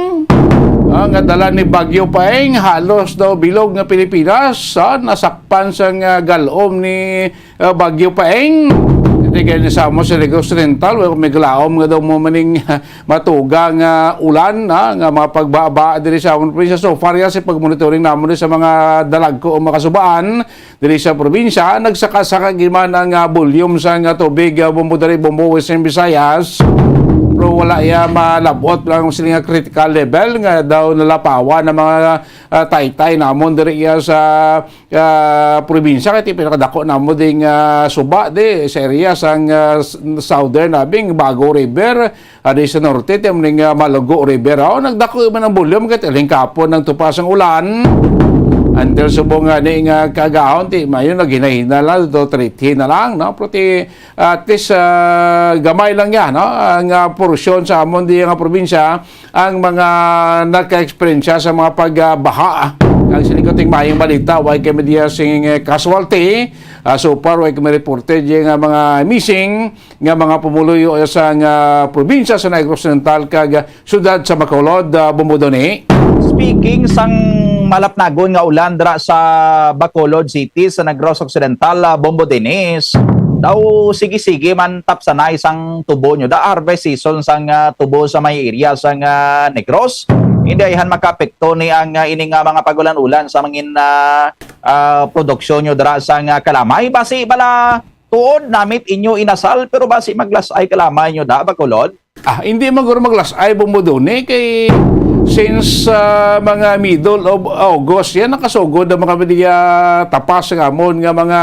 Ah, nga dala ni Bagyo Paeng, halos daw bilog nga Pilipinas, ah, nasakpan sang, ah, galom ni, ah, Bagyo Paeng. Iti kay ni sa amo sa Negros Oriental, wala may galaom nga daw mo maning matuga nga ulan, ah, nga mga pagbaba diri sa amon probinsya. So far, ya, sa pagmonitoring namon sa mga dalagko o makasubaan, diri sa probinsya, nagsaka-saka gid man ang, ah, volume sang, ah, tubig, ah, Bombo diri, Bombo Western Visayas. Pero wala iya malabot lang sila nga critical level nga daw nalapawan ang mga, ah, taytay namon diri iya sa, ah, probinsya. Kay ti pinakadako namon ding, ah, suba di sa area sang, ah, s-, Southern Abing, Bago River, Adi sa norte, ti amo ning, ah, Malugo River, oh, nagdako man ang volume kay ti lingkapon ang tupas ang ulan. Until subong nga ni nga kaagahon, ti mayo naghinay-hinay lang, to trithin na lang, no? Pero ti, at least, ah, gamay lang yan, no? Ang, ah, porsyon sa amon di nga probinsya, ang mga nagka-eksperyensya sa mga pagbaha. Ang sining kuting mayong balita, way kami diya sing, eh, casualty. Ah, so far, way kami reported yung, ah, mga missing nga mga pumuluyo sang, ah, probinsya sa Negros Oriental kag, ah, siyudad sa Bacolod, ah, Bombo Donnie. Speaking sang malapnagon nga ulan dira sa Bacolod City, sa Negros Occidental, ah, Bombo Dennis, daw sige-sige man tapsanay sang tubo nyo. Da harvest season sang, ah, tubo sa may area sang, ah, Negros. Hindi ayhan makaapekto ni ang, ah, ini nga mga pag-ulan-ulan sa mangin, ah, ah, produksyon nyo dira sang, ah, kalamay. Basi bala tuod namit inyo inasal, pero basi maglas-ay kalamay nyo da, Bacolod? Ah, hindi man guro maglas-ay, Bombo Donnie, kay since, ah, mga middle of August, yan nakasugod ang mga media tapas nga amon nga mga,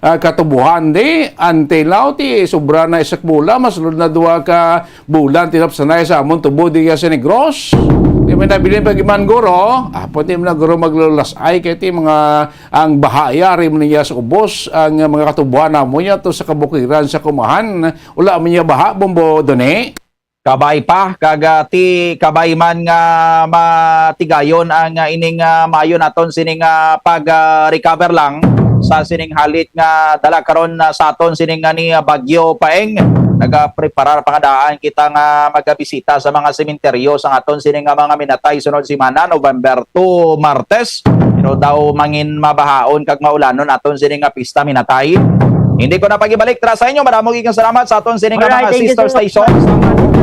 ah, katubuhan, di? Until now, ti sobra na isa ka bulan, mas lud na duha ka bulan, tinapsanay sa amon tubo diya sa Negros. Di may nabilin pa giman, guro. Ah, pwede mo na, guro, maglulas-ay kay ti mga ang baha yari man niya sa ubos, ang mga katubuhan namo niya to sa kabukiran sa Kumahan. Wala man niya baha, Bombo Donnie. Kabay pa, kag, ah, ti kabay man nga matigayon ang, ah, ining, ah, maayo naton sining, ah, pag, ah, recover lang. sa sining halit nga dala karon na sa aton sining nga ni, ah, Bagyo Paeng. Nagapreparar pa nga daan kita nga magabisita sa mga sementeryo sa aton sining nga mga minatay sunod semana, November two, Martes. Pero daw mangin mabahaon kag maulanon aton sining nga pista minatay. Hindi ko na pagibalik tras sa inyo. Madamo gid nga salamat sa aton sining nga Alright, mga thank you sister so much. Station.